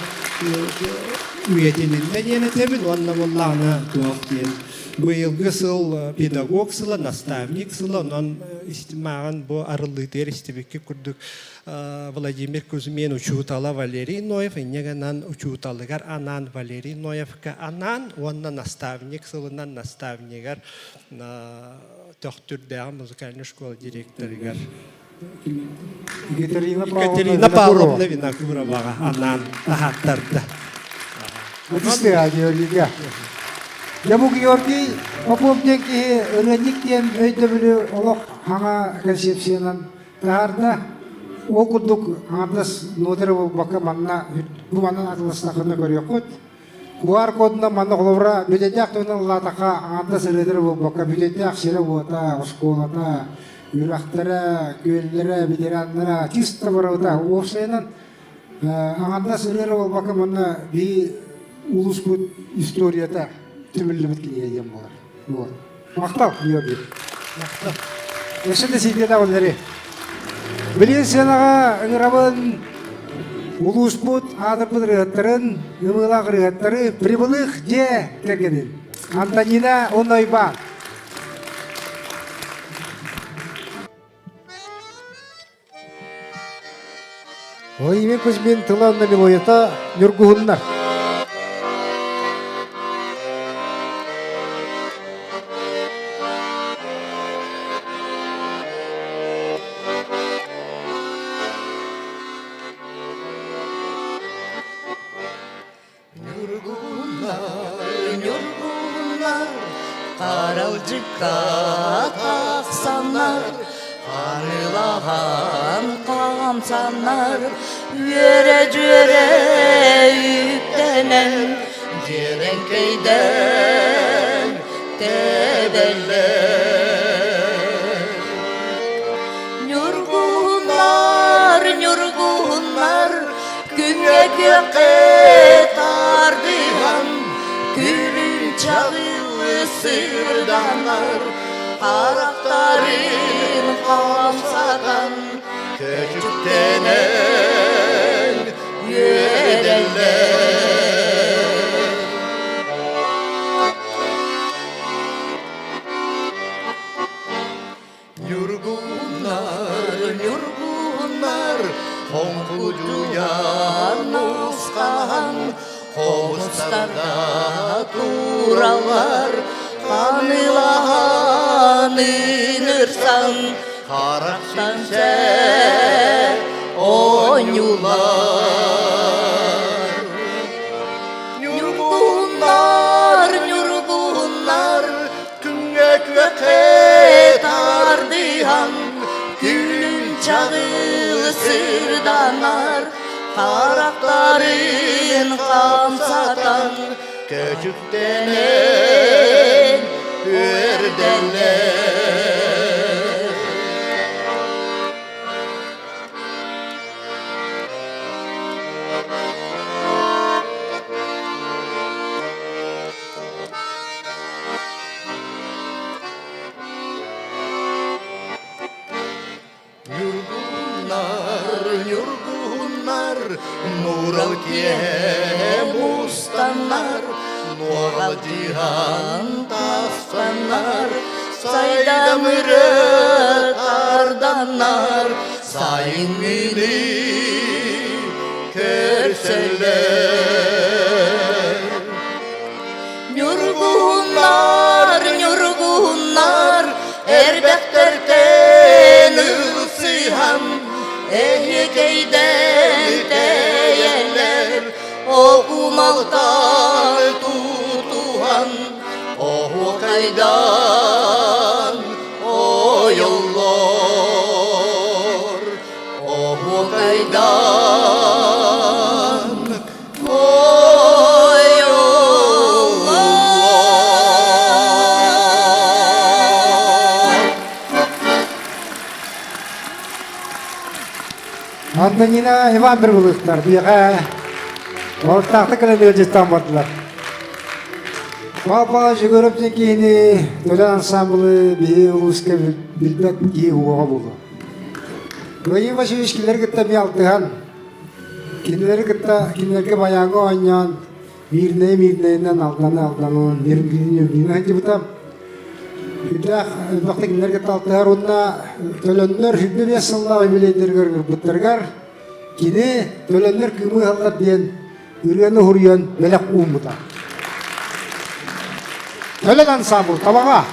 үйэтиниллэ диэн этэбин уонна буоллаҕына туох диэн Быйылгы сыл педагог сыла, наставник сыла, онон мааҕын бу арыллыытыгар истибикки курдук Владимир Кузьмин учуутала Валерий Ноев, инньэ гынан учууталыгар анаан Валерий Ноевка анаан уонна наставник сылынан наставнигар Төхтүрдээҕи музыкальнай школа директорыгар Екатерина Екатерина Павловна Винокуроваҕа анаан таһааттарда. Ытыстыа Георгийга. Дьэ бу Георгий Попов диэн киһи ырыанньык диэн өйдөбүлү олох хаҥа концепциянан таһаарда. Ол курдук аҥардас нота эрэ буолбакка манна бу манан атыластаххына көрүөххүт. QR кодунан манна холобура бүтэйдээх туһунан ыллаатахха аҥардас ырыата эрэ буолбакка бүтэйдээх сирэ-уота, оскуолата, үрэхтэрэ, күөллэрэ, ветераннара чисто барыта уопсайынан. Аҥардас ырыа эрэ буолбакка манна биһи улууспут историята түмүллүбүт кинигэ диэн буолар. Вот. Махтал, Георгий. Махтал. Өссө да сийтиэтэ оллери. Билигин сыанаҕа ыҥырабын улууспут аатырбыт ырыаһыттарын, ымыылаах ырыаһыттары Прибылых дьиэ кэргэнин Антонина уонна Уйбаан. Владимир Кузьмин тыла уонна мелодията ньургуһуннар. Ньургуннар, ньургуннар, харалдьыкка тахсаннар, харылаһан хамсаннар, үөрэ-дьүөрэ үктэнэн, дьиэрэҥкэйдэн тэбэллэр. Ньургуннар, ньургуннар, Күҥҥэ күөххэ тардыһан, күлүм чаҕыл сырданар, харахтарын хамсатан, Көчүктэнэн үөдэллэр. Ньургуннар, ньургуннар, хоҥкудьуйан мусхаан, хомустарга тураллар, ханыылаһан ынырсан, харах симсэ оонньуулар. Ньургуннар, ньургуннар, Күҥҥэ күөххэ тардыһан, күлүм чаҕыл сырданар, харахтарын хамсатан, көчүктэнэн үөрдэллэр. Ньургуннар, ньургуннар, нурал киэһэ мустаннар, нуоҕалдьыһан тахсаннар, сайдамыры тарданнар, сайыҥҥыны көрсөллөр. Ньургуннар, ньургуннар, эрбэхтэртэн ылсыһан, эһиэкэйдэн тэйэллэр, окумалтан тутуһан, оһуокайдан ойоллор, оһуокайдан Антонина Иван Прибылыхтар биэхэ Ортаахта кэлэн ыалдьыттаан бардылар. Папа Жигоров диэн киһини Төлөн ансамблы биһи улууска билбэт киһи уоҕа буолуо. Владимир Васильевич кинилэри кытта эмиэ алтыһан Кинилэри кытта кинилэргэ байааҥҥа оонньоон, миирнэйи миирнэйинэн Алданы Алданынан Нерюнгрини Нерюнгринэн сылдьыбыта. Үрдээх элбэхтик кинилэр кытта алтыһар уонна Төлөннөр 25 сыллаах юбилейдэригэр ыҥырбыттарыгар кини Төлөннөр кыымы ыһаллар диэн ырыаны уһуруйан бэлэх ууммута. Төлөн ансаамбыл Табаҕа!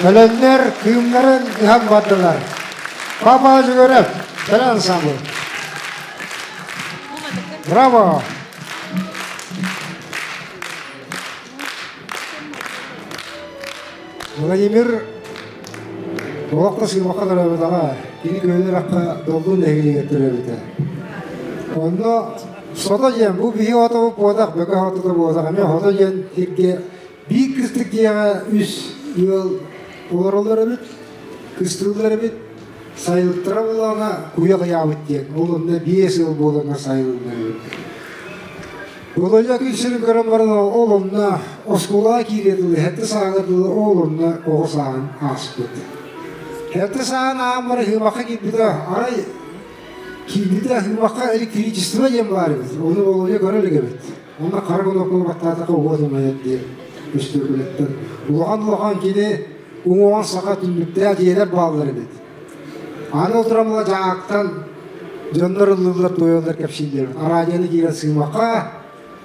Өлөннөр кыымнарын ыһан бардылар. Папа Жигорев, кэлэ ансамбль. Браво! Владимир олохто сыымаха төрөөбүтэҕэ, кини күөлү Доллун нэһилиэгэр төрөөбүтэ. Онно Сото диэн бу биһи отобут буотах, бөкө хотото буотах, эмиэ Хото диэн сиргэ биир кыстык дьиэҕэ үс ыал олороллор эбит, кыстыыллар эбит, сайылыктара буоллаҕына куйах ыйаабыт диэн, ол онно 5 ыал буоланнар сайылыннар эбит. Володя күн сирин көрөн баран ол онно оскуолаҕа киириэ дылы, сэттэ сааҕа дылы ол онно оҕо сааһын ааспыт. Сэттэ сааһын ааһан баран Хыымахха киирбитэ, арай киирбитэ Хыымахха электричество диэн баар эбит, ону Володя көрө илик эбит. Онно хара куноккуну баттаатахха уот умайар диэн өстүөкүлэттэн. Улахан-улахан кини уҥуоҕун саха түннүктээх дьиэлэр бааллар эбит. Аны отырамла дьаактан дьоннор ыллыыллар, туойаллар, кэпсииллэр. Араадьыйаны киирэн сыымахха,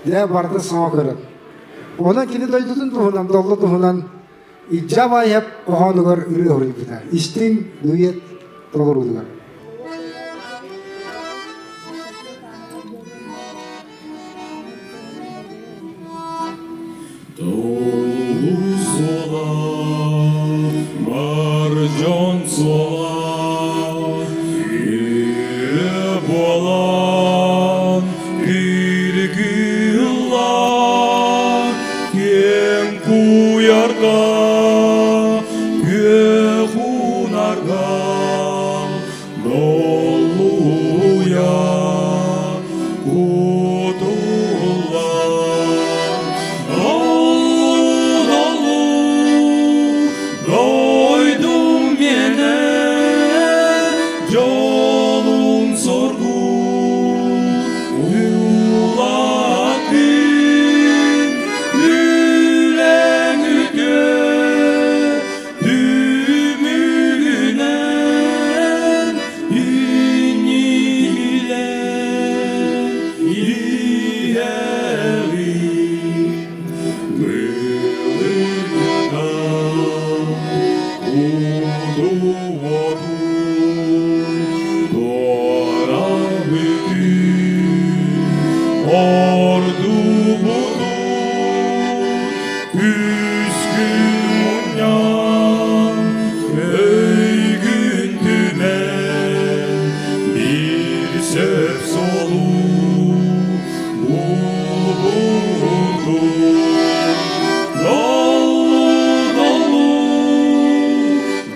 дьэ барытын саҥа көрөн. Онон кини дойдутун туһунан, доллу туһунан Илдьэ Абаайап хоһоонугар ырыа хоруйбута. Истиҥ дуэт толоруутугар. Долу суола, бар дьон суола, үө буолан киргиллар, киэҥ куйарга, күөх унарга Доллуйа кутуллар, долу-долу дойдум миэнэ, дьолум-соргум улаатын, үлэҥ үтүө Түмүгүнэн иннилэр иһэҕин былыргыта куту-уоту туора бүтүн ордубутун Күскүн мунньан, өйгүн түмэн, биир сөп суолу булбутум. Долу-долу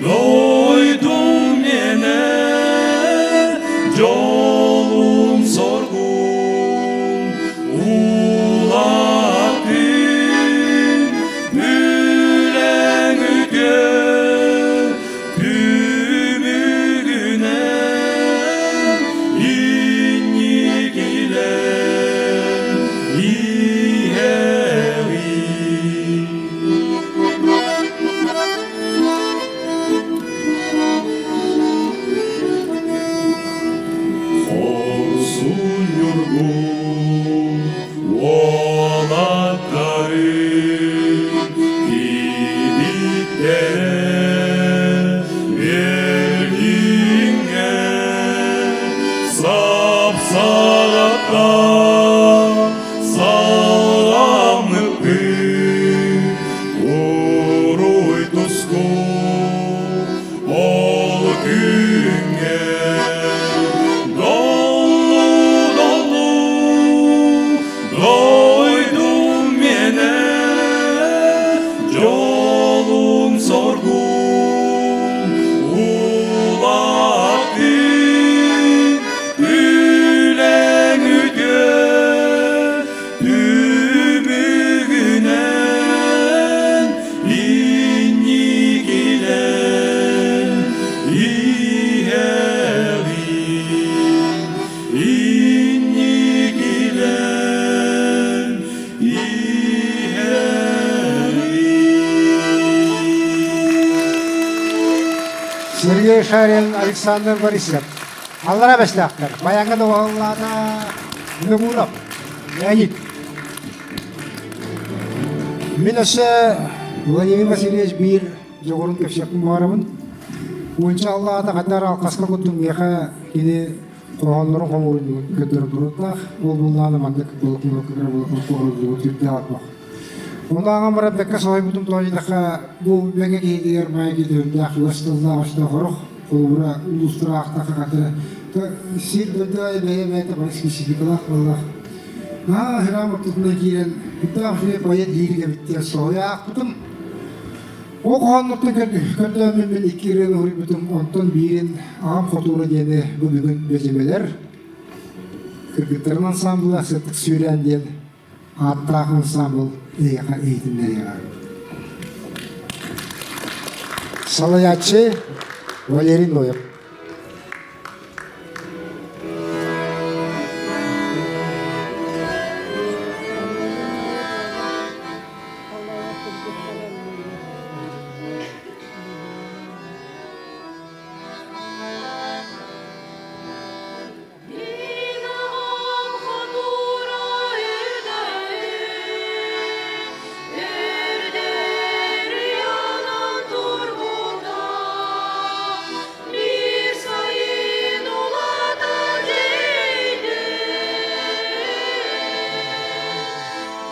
дойдум миэнэ, дьолум-соргум Улаатын үлэҥ үтүө түмүгүнэн инникилэр иһэҕин. Хорсун Ньургун уолаттарын кибиттэрэ Берлиҥҥэ сап-саҕата саламмыппыт уруй туску Ол күҥҥэ долу-долу дойдум миэнэ, дьолум-соргум улаатын, үлэҥ үтүө түмүгүнэн инникилэр иһэҕин, инникилэр иһэҕин. Сергей Шарин, Александр Борисов. Аллара бэстээхтэр. Баяҥҥа доҕоһуллаата Винокуров. Леонид. Мин өссө Владимир Васильевич биир. дьоҕурун кэпсиэхпин баҕарабын. Уонча аллаата ханна эрэ алҕаска курдук миэхэ кини хоһооннорун хомуурунньугун көрдөрөн туруордаах. Ол буоллаҕына маннык блокнокка блокнот үрдээх отмох. Ону ааҕан баран бэккэ соһуйбутум тоҕо диэтэххэ, бу мэҥэ киһитигэр маайа киһи үрдээх ыас тыллаах өстөөх орох, холобура улуустара аахтахха хатыра сир дойду аайы бэйэ-бэйэтэ бары спецификалаах буоллах. Наһаа храм ортотунан киирэн үрдээх үчүгэй поэт лирик эбит диэн соһуйа аахпытым. Ол хоһооннортон көрдөөммүн мин икки ырыаны уһуйбутум, онтон биирин аҕам хотуура диэни бу бүгүн бэдьимэлэр кыргыттарын ансаамбыла Сырдык сүүрээн диэн ааттаах ансаамбыл эйиэхэ иһитиннэриэҕэ. Салайааччы Валерий Ноев. Динаҕам хотуура үрдэр, үрдэр турбута, биир сайын улата дьэйдэ.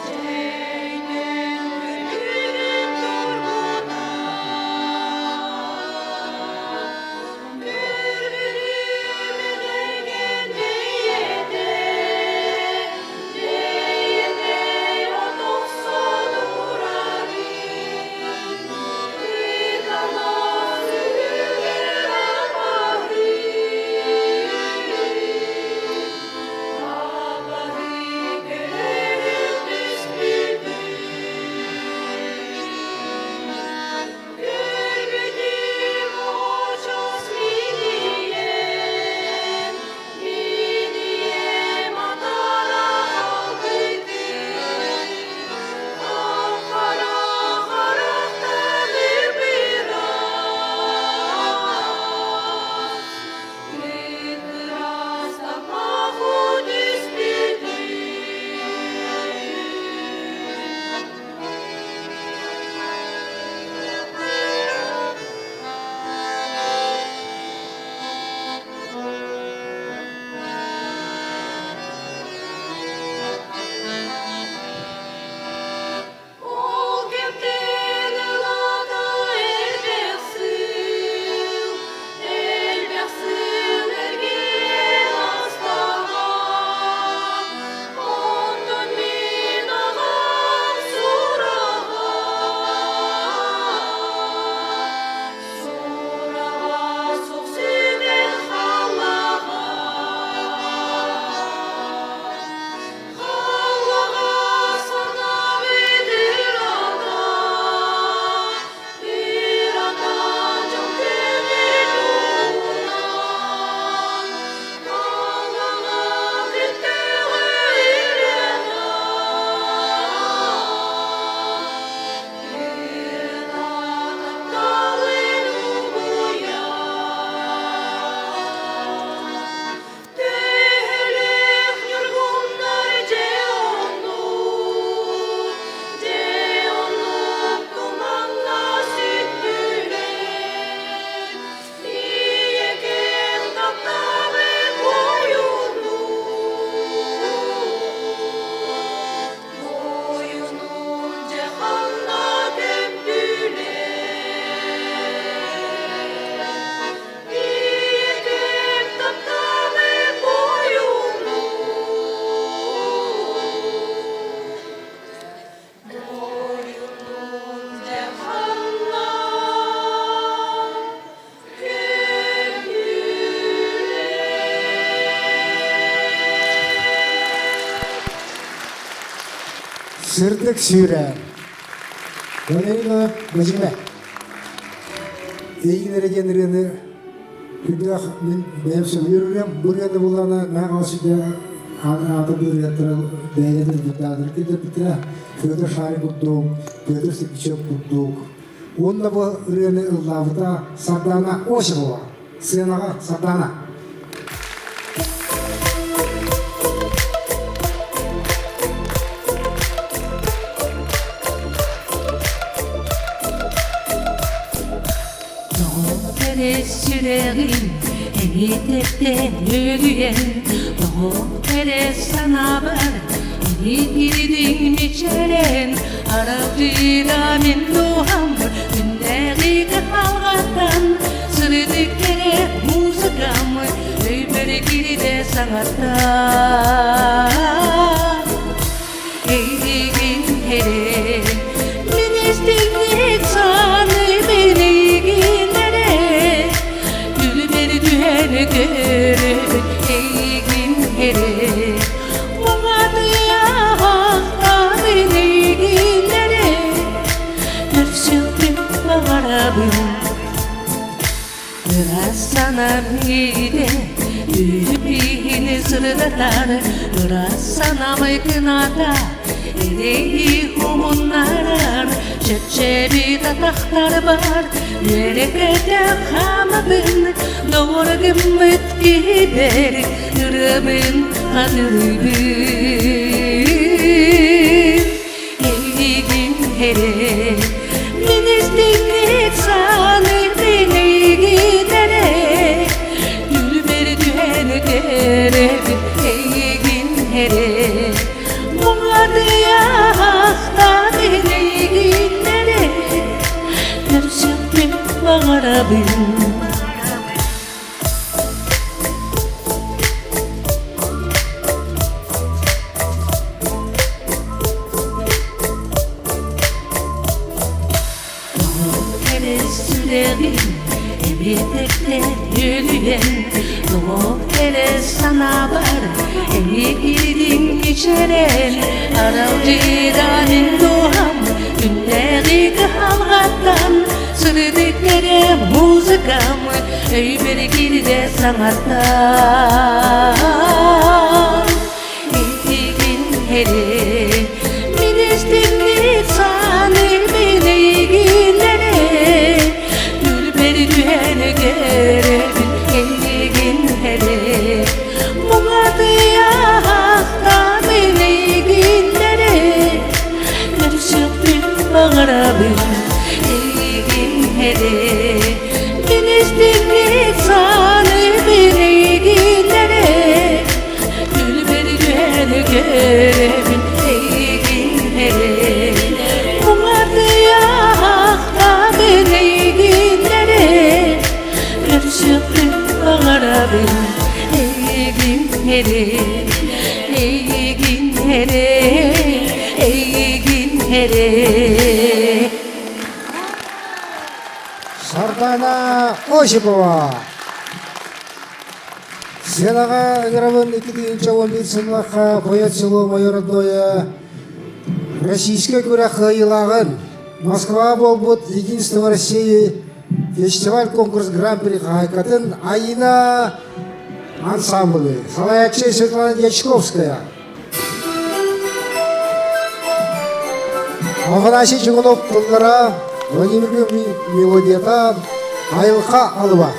Дьэйдэн күнүн турбута. Көрбүтүм очос минием, минием атара халбытым, Хап-хара харахтаныр быраас, Кытырас тамаху түспүтүм. Ол кэмтэн ылата элбэх сыл, элбэх сыл эргийэн астаҕа. Онтон мин аҕам сураҕа, сураҕа суох сүтэн хааллаҕа. Халлаҕа санаабыт ырата, ырата дьон көтөр туһунан. Халлаҕа көттөҕө ырата, ырата тапталын угуйар. Төһөлөөх ньургуннар дьэ оннук, дьэ оннук туманна сүттүлэр. Ийэкэм таптаабыт буойунум, буойунум дьэ ханна көмтүлэр? Ийэкэм таптаабыт буойунум, буойунум дьэ ханна Сырдык сүүрэ. Валерий Бэдьимэ. Эйигин эрэ диэн ырыаны үрдээх мин бэйэм сөбүлүүр ырыам. Бу ырыаны буллаҕына наһаа сүдэ аата бу ырыаттара бэйэлэрин ылбыттаатар киллэрбиттэрэ. Петр Шарик курдук, Петр Сергичев курдук. Уонна бу ырыаны ыллаабыта Сардаана Осипова. Сыанаҕа Сардаана. Тоҕо эрэ сүрэҕим эбиэтэттэн үөрүйэн, Тоҕо эрэ санаабар илиитириҥ мичээрэн, Аралдьыйда мин дууһам күннээҕи кыһалҕаттан, Сырдык кэрэ музыкам өйбөр киирдэ саҥаттан. Эйигин эрэ, мин истиҥник саныыбын эйигин эрэ, Күлүмэр түһэн көрөбүн эйигин эрэ, Муҥатыйаахтаабын эйигин эрэ, Көрсүөхпүн баҕарабын. Ыраас санаам иитэ, үүппүн сырдатар, ыраас санаам кыната, эрэйи умуннарар, чэпчэри атахтарбар, үөрэ-көтө хаамабын, доҕор гыммыт киһибэр, ырыабын хатылыыбын. Эйигин эрэ мин истиҥник саныыбын эйигин эрэ Күлбэр түһэн кэрэбин эйигин эрэ Муҥатыйаахтаабын эйигин эрэ Көрсүөхпүн баҕарабын. Сүрэҕим эбиэтэктэн үөлүйэн, Тоҕо эрэ санаабар эйигин мичээрэн, Аралдьыйда мин дууһам күннээҕи кыһалҕаттан, Сырдык кэрэ музыкам өйбөр киирдэ саҥаттан. Эйигин эрэ мин истиҥник саныыбын эйигин эрэ Күлбэр түһэн кэрэбин эйигин эрэ Муҥатыйаахтаабын эйигин эрэ Көрсүөхпүн баҕарабын эйигин эрэ Мин истиҥник саныыбын эйигин эрэ Күлбэр түһэн кэрэбин эйигин эрэ Муҥатыйаахтаабын эйигин эрэ Көрсүөхпүн баҕарабын эйигин эрэ Эйигин эрэ эйигин эрэ. Сардаана Осипова. Сыанаҕа ыҥырабын 2011 сыллаахха Поет село мое родное российскай күрэх кыайыылааҕын Москва буолбут Единство России фестиваль-конкурс Гран-при хаһаайкатын Айина ансамблы салайааччы Светлана Дьячковская. Афанасий Чугунов тыллара, Владимир мелодията «Айылха алыба».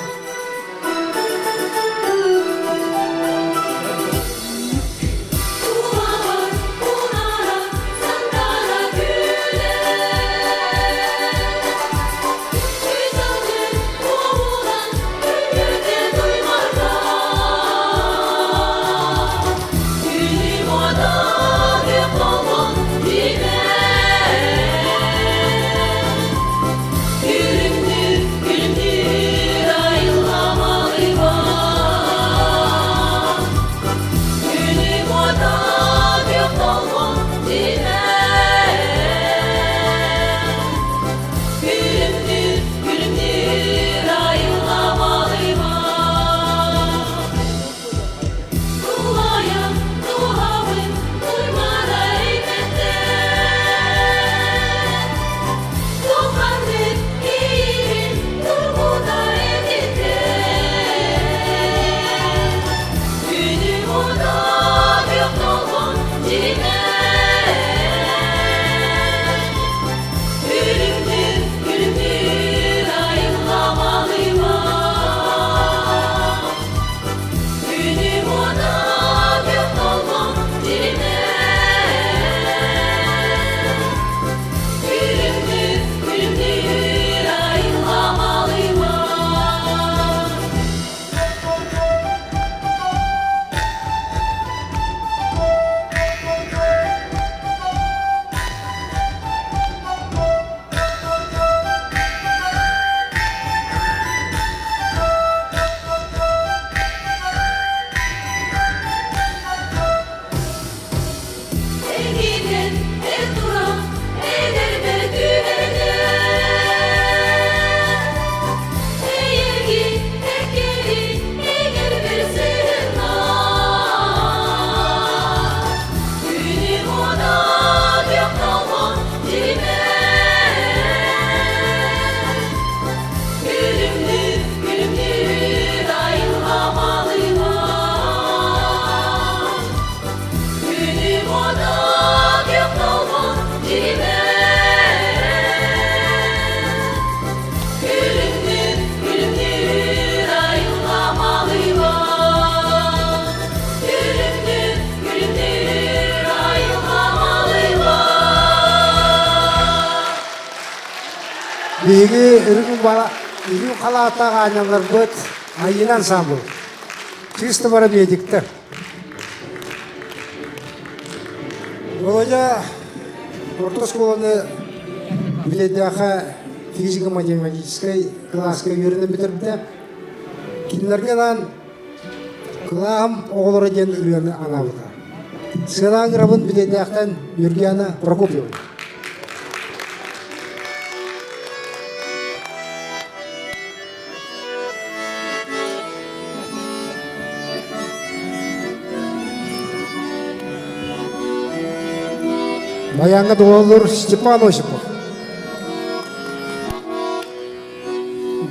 Биһиги үрүҥ үрүҥ халааттаах аанньалларбыт Айыына ансаамбыл. Чисто парамедиктэр. Володя орто оскуоланы Бүтэйдээххэ физико-математическай кылааска үөрэнэн бүтэрбитэ. Кинилэргэ анаан Кылааһым оҕолоро диэн ырыаны анаабыта. Сыанаан ырабын Бүтэйдээхтэн Юргиана Прокопьева. Баяҥҥа доҕоллуур Степан Осипов.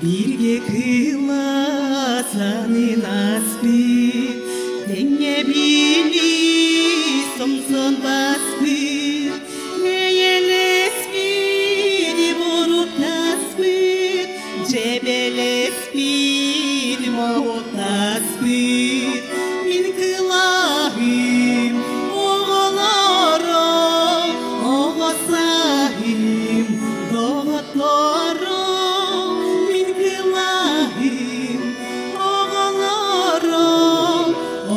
Бииргэ кыылаасанын аспыт, тэҥҥэ билии сомсон баспыт, эйэлэспит, буруттаспыт, дьэбэлэспит, моһуоттаспыт, мин кылааһым оҕолоро, оҕо сааһым доҕотторо, мин кылааһым оҕолоро,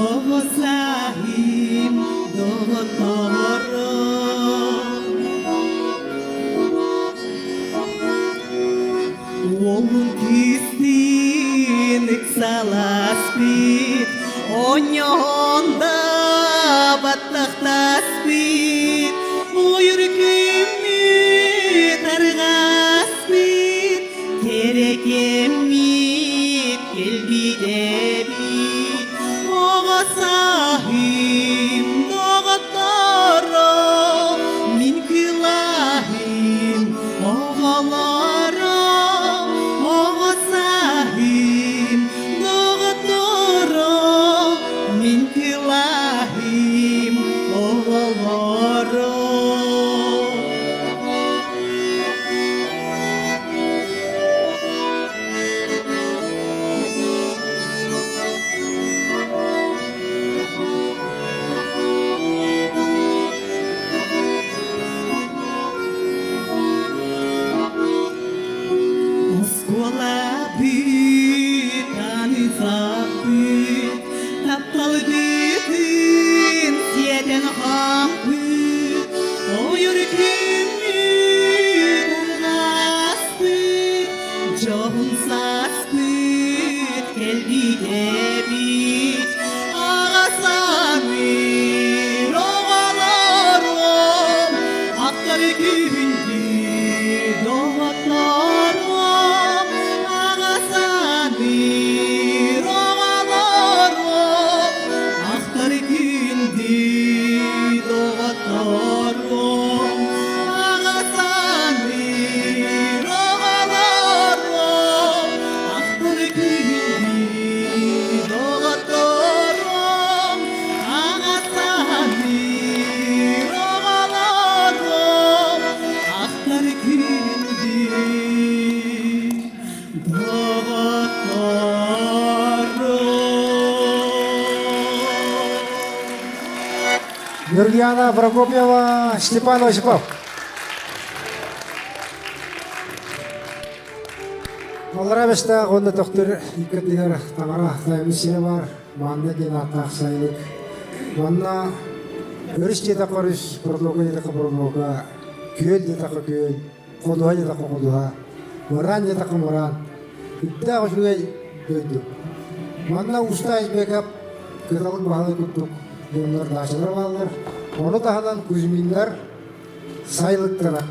оҕо сааһым доҕотторо. Уолун кистиин ыксаласпыт, Онньоһон да баттахтаспыт, Ойор күммүт арҕаспыт, Кэрэ кэммит кэлбит эбит, Оҕо сааһым доҕотторо, Мин кылааһым оҕолоро, оҕо сааһым доҕотторо, мин кылааһым оҕолоро. Оскуолабыт аны саппыт, тапталгытын сиэтэн хаампыт, ойор күммүт арҕаспыт, дьоһун сааспыт кэлбит эбит. Аҕа саныыр оҕолорум, Ахтар күндү доҕотторум, Аҕа саныыр оҕолорум, Ахтар күндү доҕотторум, Аҕа саныыр оҕолорум, Ахтар күндү доҕотторум, Аҕа саныыр оҕолорум, Ахтар күндү доҕотторум. Нургиана Прокопьева, Степан Осипов. Аллараа Бэстээх уонна Төхтүр иккэрдигэр таҥара тайымы сирэ бар, манна диэн ааттаах сайылык. Манна өрүс диэтэххэ өрүс, протока диэтэххэ протока, күөл диэтэххэ күөл, ходуһа диэтэххэ ходуһа, мыраан диэтэххэ мыраан. Үрдээх үчүгэй дойду. Манна Уста Избеков кыталык баһылай курдук дьоннор даачалар бааллар. Ону таһынан Кузьминнар сайылыктара.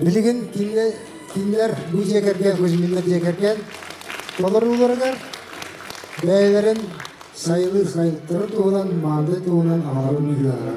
Билигин кинилэр бу дьиэ кэргэн, Кузьминнар дьиэ кэргэн толорууларыгар бэйэлэрин сайылыыр сайылыктарын туһунан, маандай туһунан аҕаларын ыһыаҕа.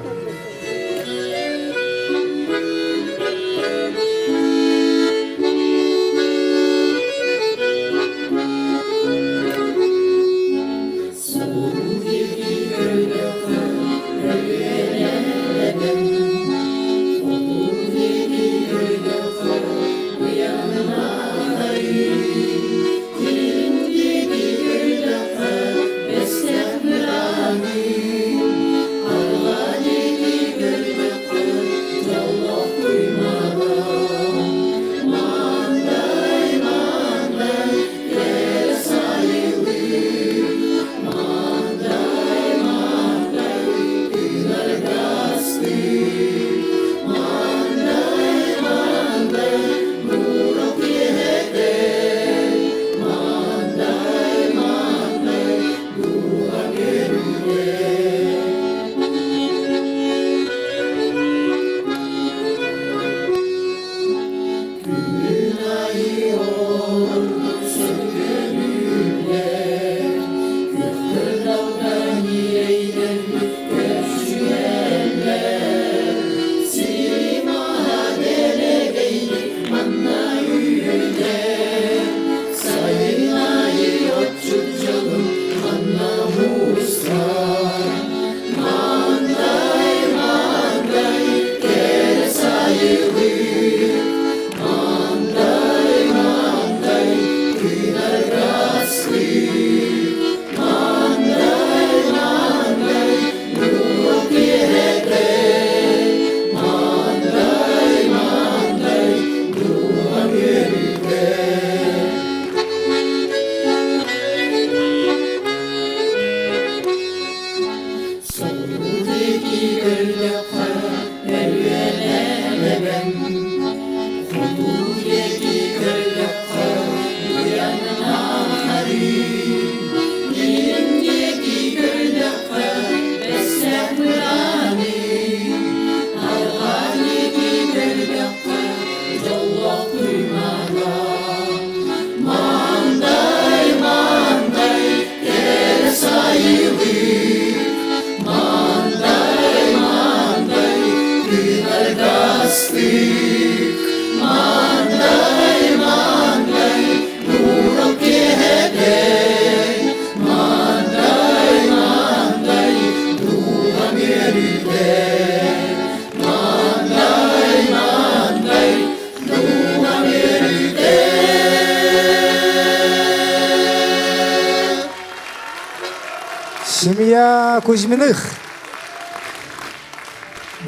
Семья Кузьминых.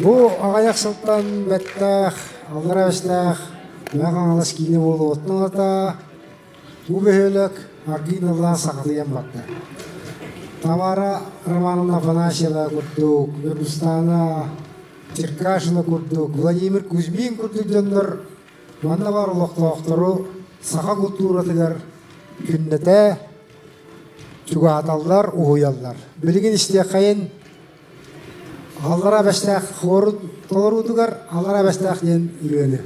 Бу аҕыйах сылтан бэттэх, аллара бэстээх Мэҥэ Хаҥалас киинэ буолуоҕуттан ылата бу бөһүөлэк аргыый наллаан сахатыйан барда. Тамара Романовна Афанасьева курдук, Ньургустаана Черкашина курдук, Владимир Кузьмин курдук дьоннор манна баар олохтоохтору саха култууратыгар күннэтэ чугаһаталлар, уһуйаллар. Билигин истиэххэйин Аллараа Бэстээх хуорун толоруутугар Аллараа Бэстээх диэн ырыаны.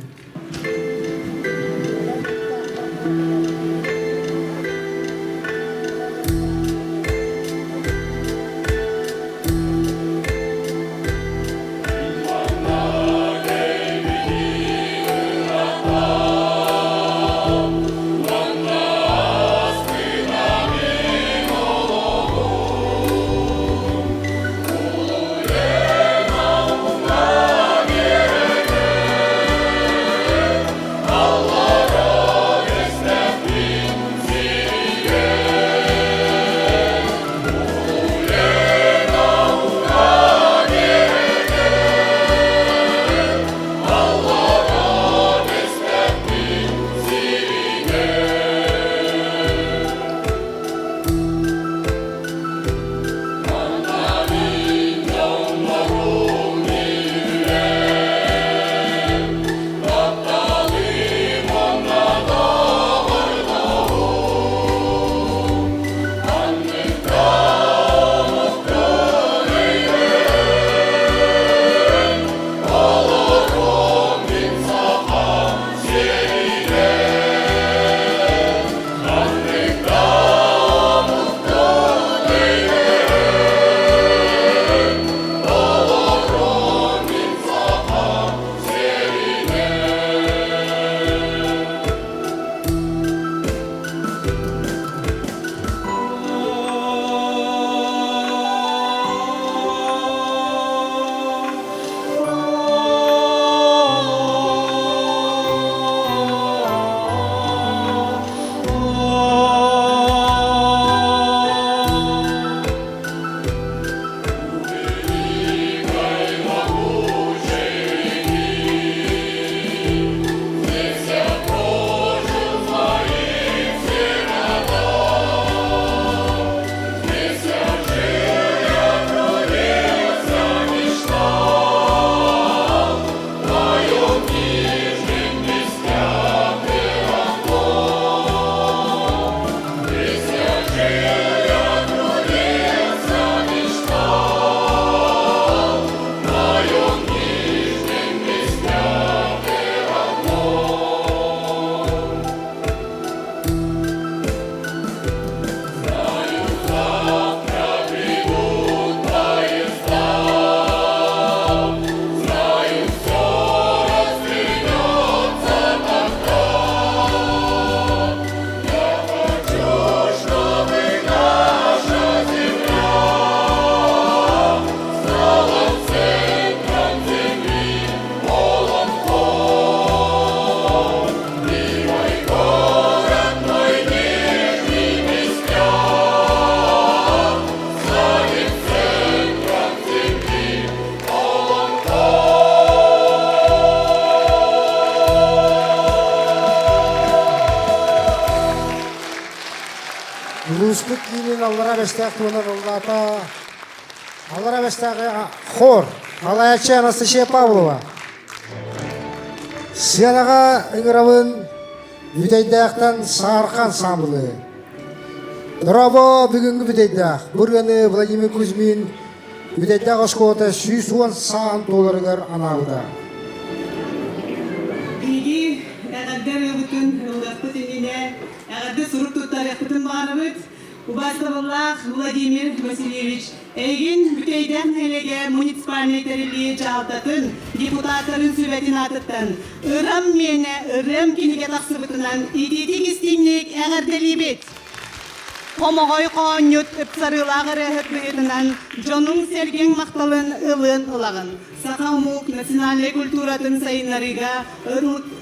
Улууспут киинин Аллараа Бэстээх туһунан ыллаата Аллараа Бэстээҕи хор салайааччы Анастасия Павлова. Сыанаҕа ыҥырабын Бүтэйдээхтэн Саархан саамылы. Дорообо бүгүҥҥү Бүтэйдээх. Бу ырыаны Владимир Кузьмин Бүтэйдээх оскуолата 110 саан туоларыгар анаабыта. Биһиги эҕэрдэ ырыабытын ыллыахпыт иннинэ эҕэрдэ сурук туттарыахпытын баҕарабыт. Убаастабыллаах Владимир Васильевич, эйигин Бүтэйдээх нэһилиэгэ муниципальнай тэриллии дьаһалтатын депутаттарын сүбэтин аатыттан Ырам миэнэ ырыам кинигэ тахсыбытынан итиитик истиҥник эҕэрдэлиибит! Хомоҕой хоонньут ыпсарыылаах ырыаһыт быһыытынан дьонуҥ-сэргэҥ махталын ылыан ылаҕын. Саха омук национальнай культуратын сайыннарыыга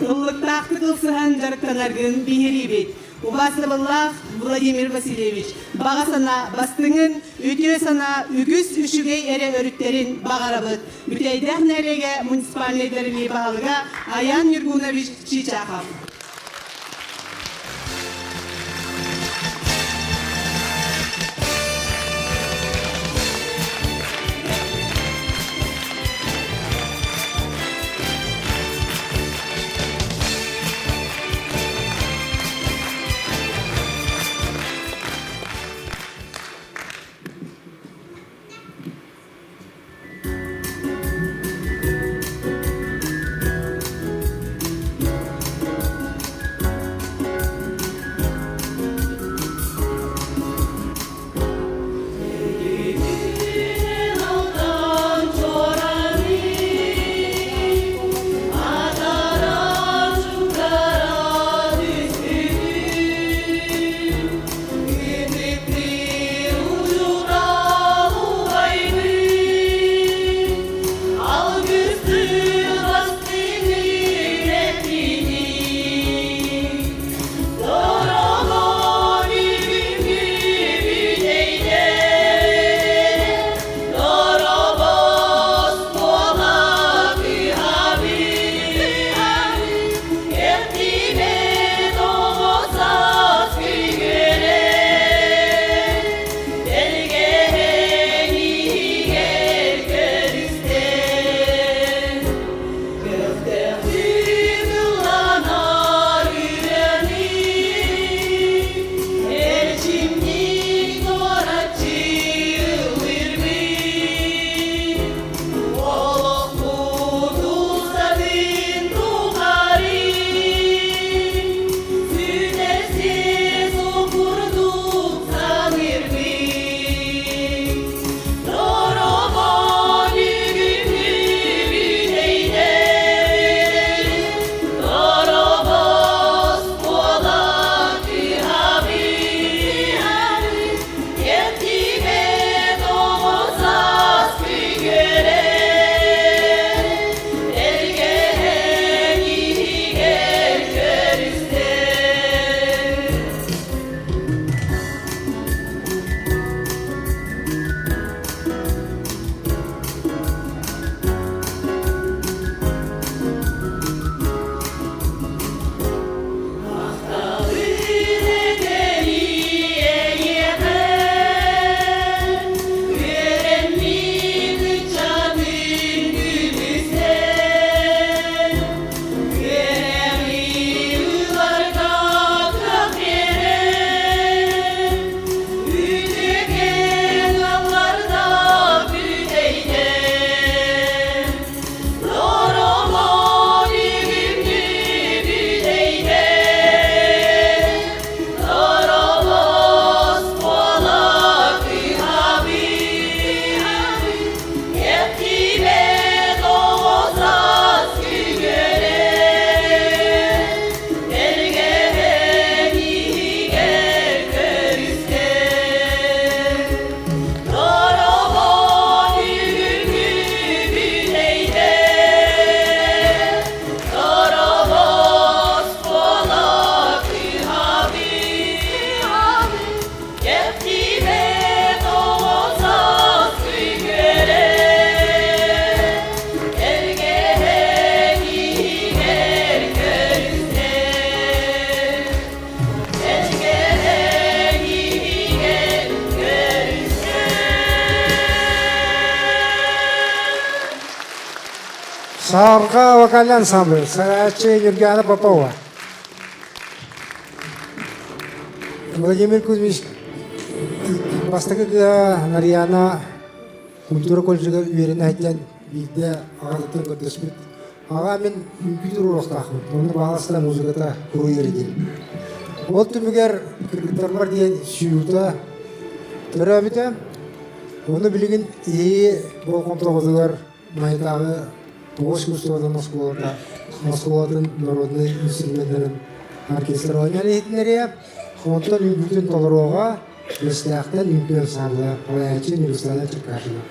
ыллыктаахтык ылсыһан дьарыктанаргын биһириибит. Убаастабыллаах Владимир Васильевич, баҕа санаа бастыҥын, үтүө санаа үгүс үчүгэй эрэ өрүттэрин баҕарабыт. Бүтэйдээх нэһилиэгэ муниципальнай тэриллии баһылыга Аян Ньургунович Чичахов. Саарга вокальный ансамбль, салайааччы Юргиана Попова. Владимир Кузьмич бастакы кыыһа Нарьяна культура колледжыгар үөрэнэ сылдьан биирдэ аҕатыттан көрдөспүт. Аҕа мин үҥкүү туруоруохтаахпын, онно баҕаласта музыката уруйар диэн. Ол түмүгэр кыргыттарбар диэн сюита төрөөбүтэ. Ону билигин иһии болҕомтоҕутугар Майатааҕы Тоҕус искусствотын оскуолата оскуолатын народнай инструменнарын оркестр оонньоон иһитиннэриэ, онтон үҥкүүтүн толоруоҕа Бэстээхтэн үҥкүү ансаамбыла салайааччы Ньургустана Черкашина.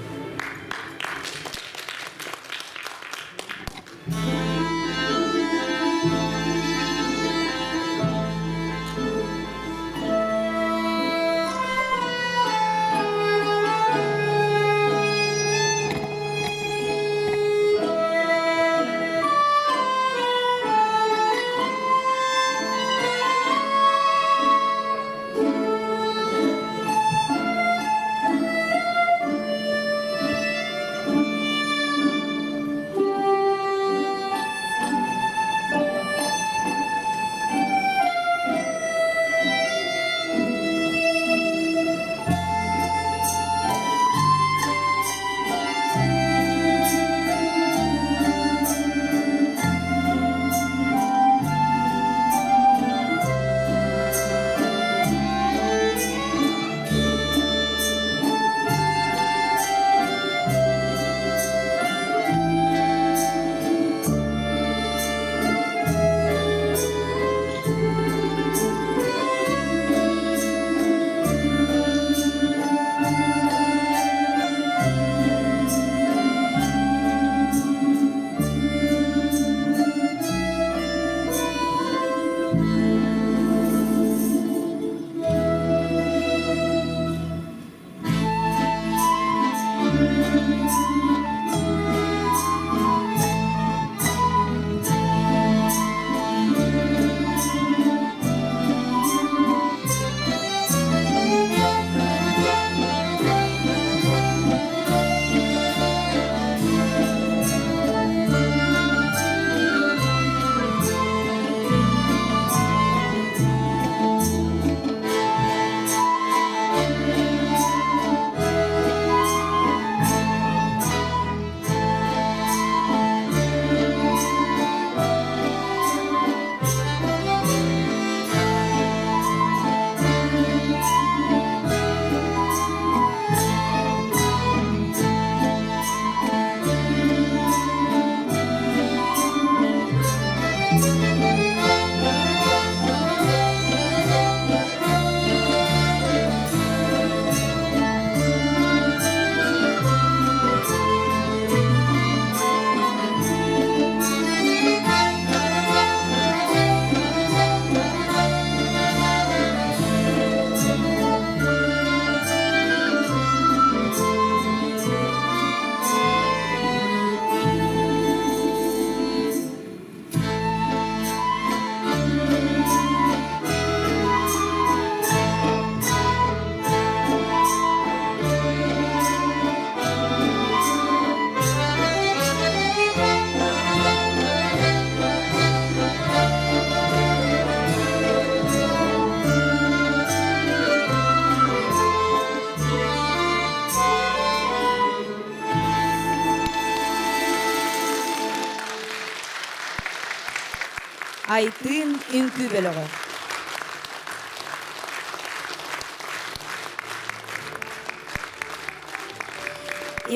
Айтыын үҥкүү бөлөҕө.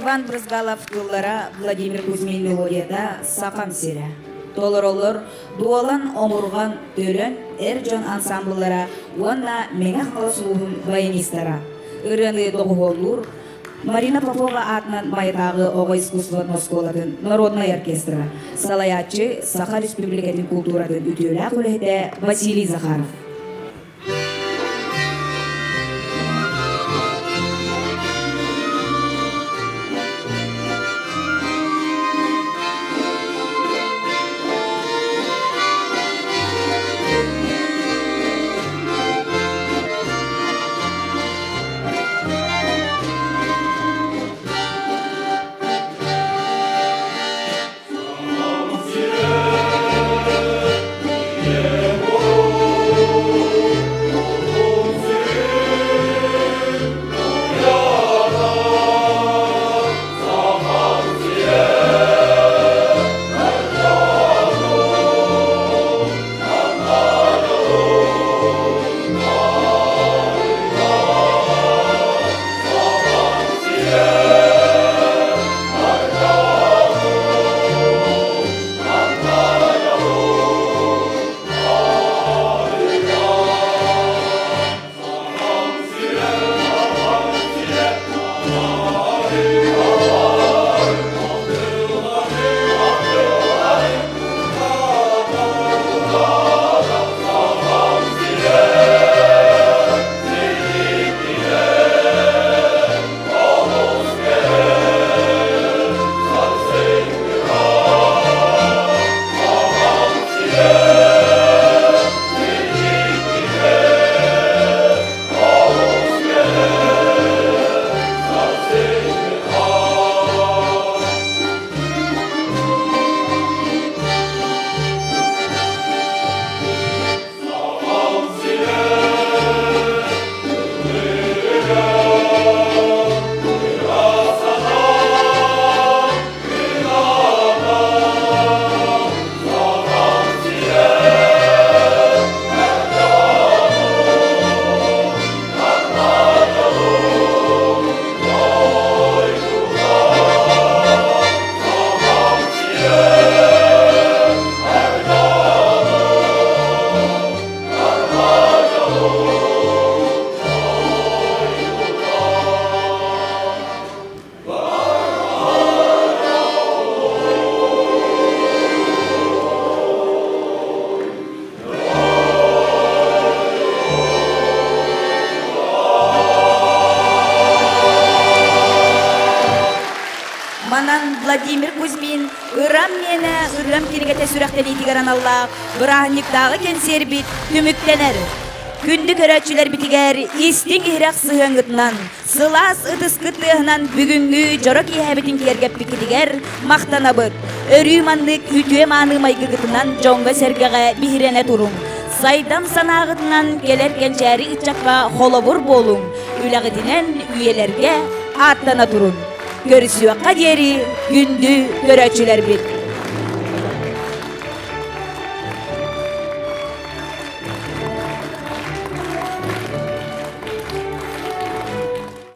Иван Брызгалов тыллара Владимир Кузьмин мелодията «Сахам сирэ». Толороллор Дуолан, Омурҕан, Төлөн эр дьон ансамбллара уонна Мэҥэ Хаҥалас улууһун баянистара. Ырыаны доҕуһуоллуур Марина Попова аатынан Майатааҕы оҕо искусствотын оскуолатын народнай оркестра, салайааччы Саха Республикатын култууратын үтүөлээх үлэһитэ Василий Захаров. Манан Владимир Кузьмин Ырам миэнэ ырыам кинигэтэ сүрэхтэниитигэр аналлаах бырааһынньыктааҕы кэнсиэрбит түмүктэнэр. Күндү көрөөччүлэрбитигэр истиҥ иһирэх сыһыаҥҥытынан, сылаас ытыскыт тыаһынан бүгүҥҥү дьоро киэһэбитин киэргэппиккитигэр махтанабыт. Өрүү маннык үтүө-мааны майгыгытынан дьоҥҥо-сэргэҕэ биһирэнэ туруҥ. Сайдам санааҕытынан кэлэр кэнчээри ыччакка холобур буолуҥ, үлэҕитинэн үйэлэргэ ааттана туруҥ. Көрсүөххэ диэри күндү көрөөччүлэрбит!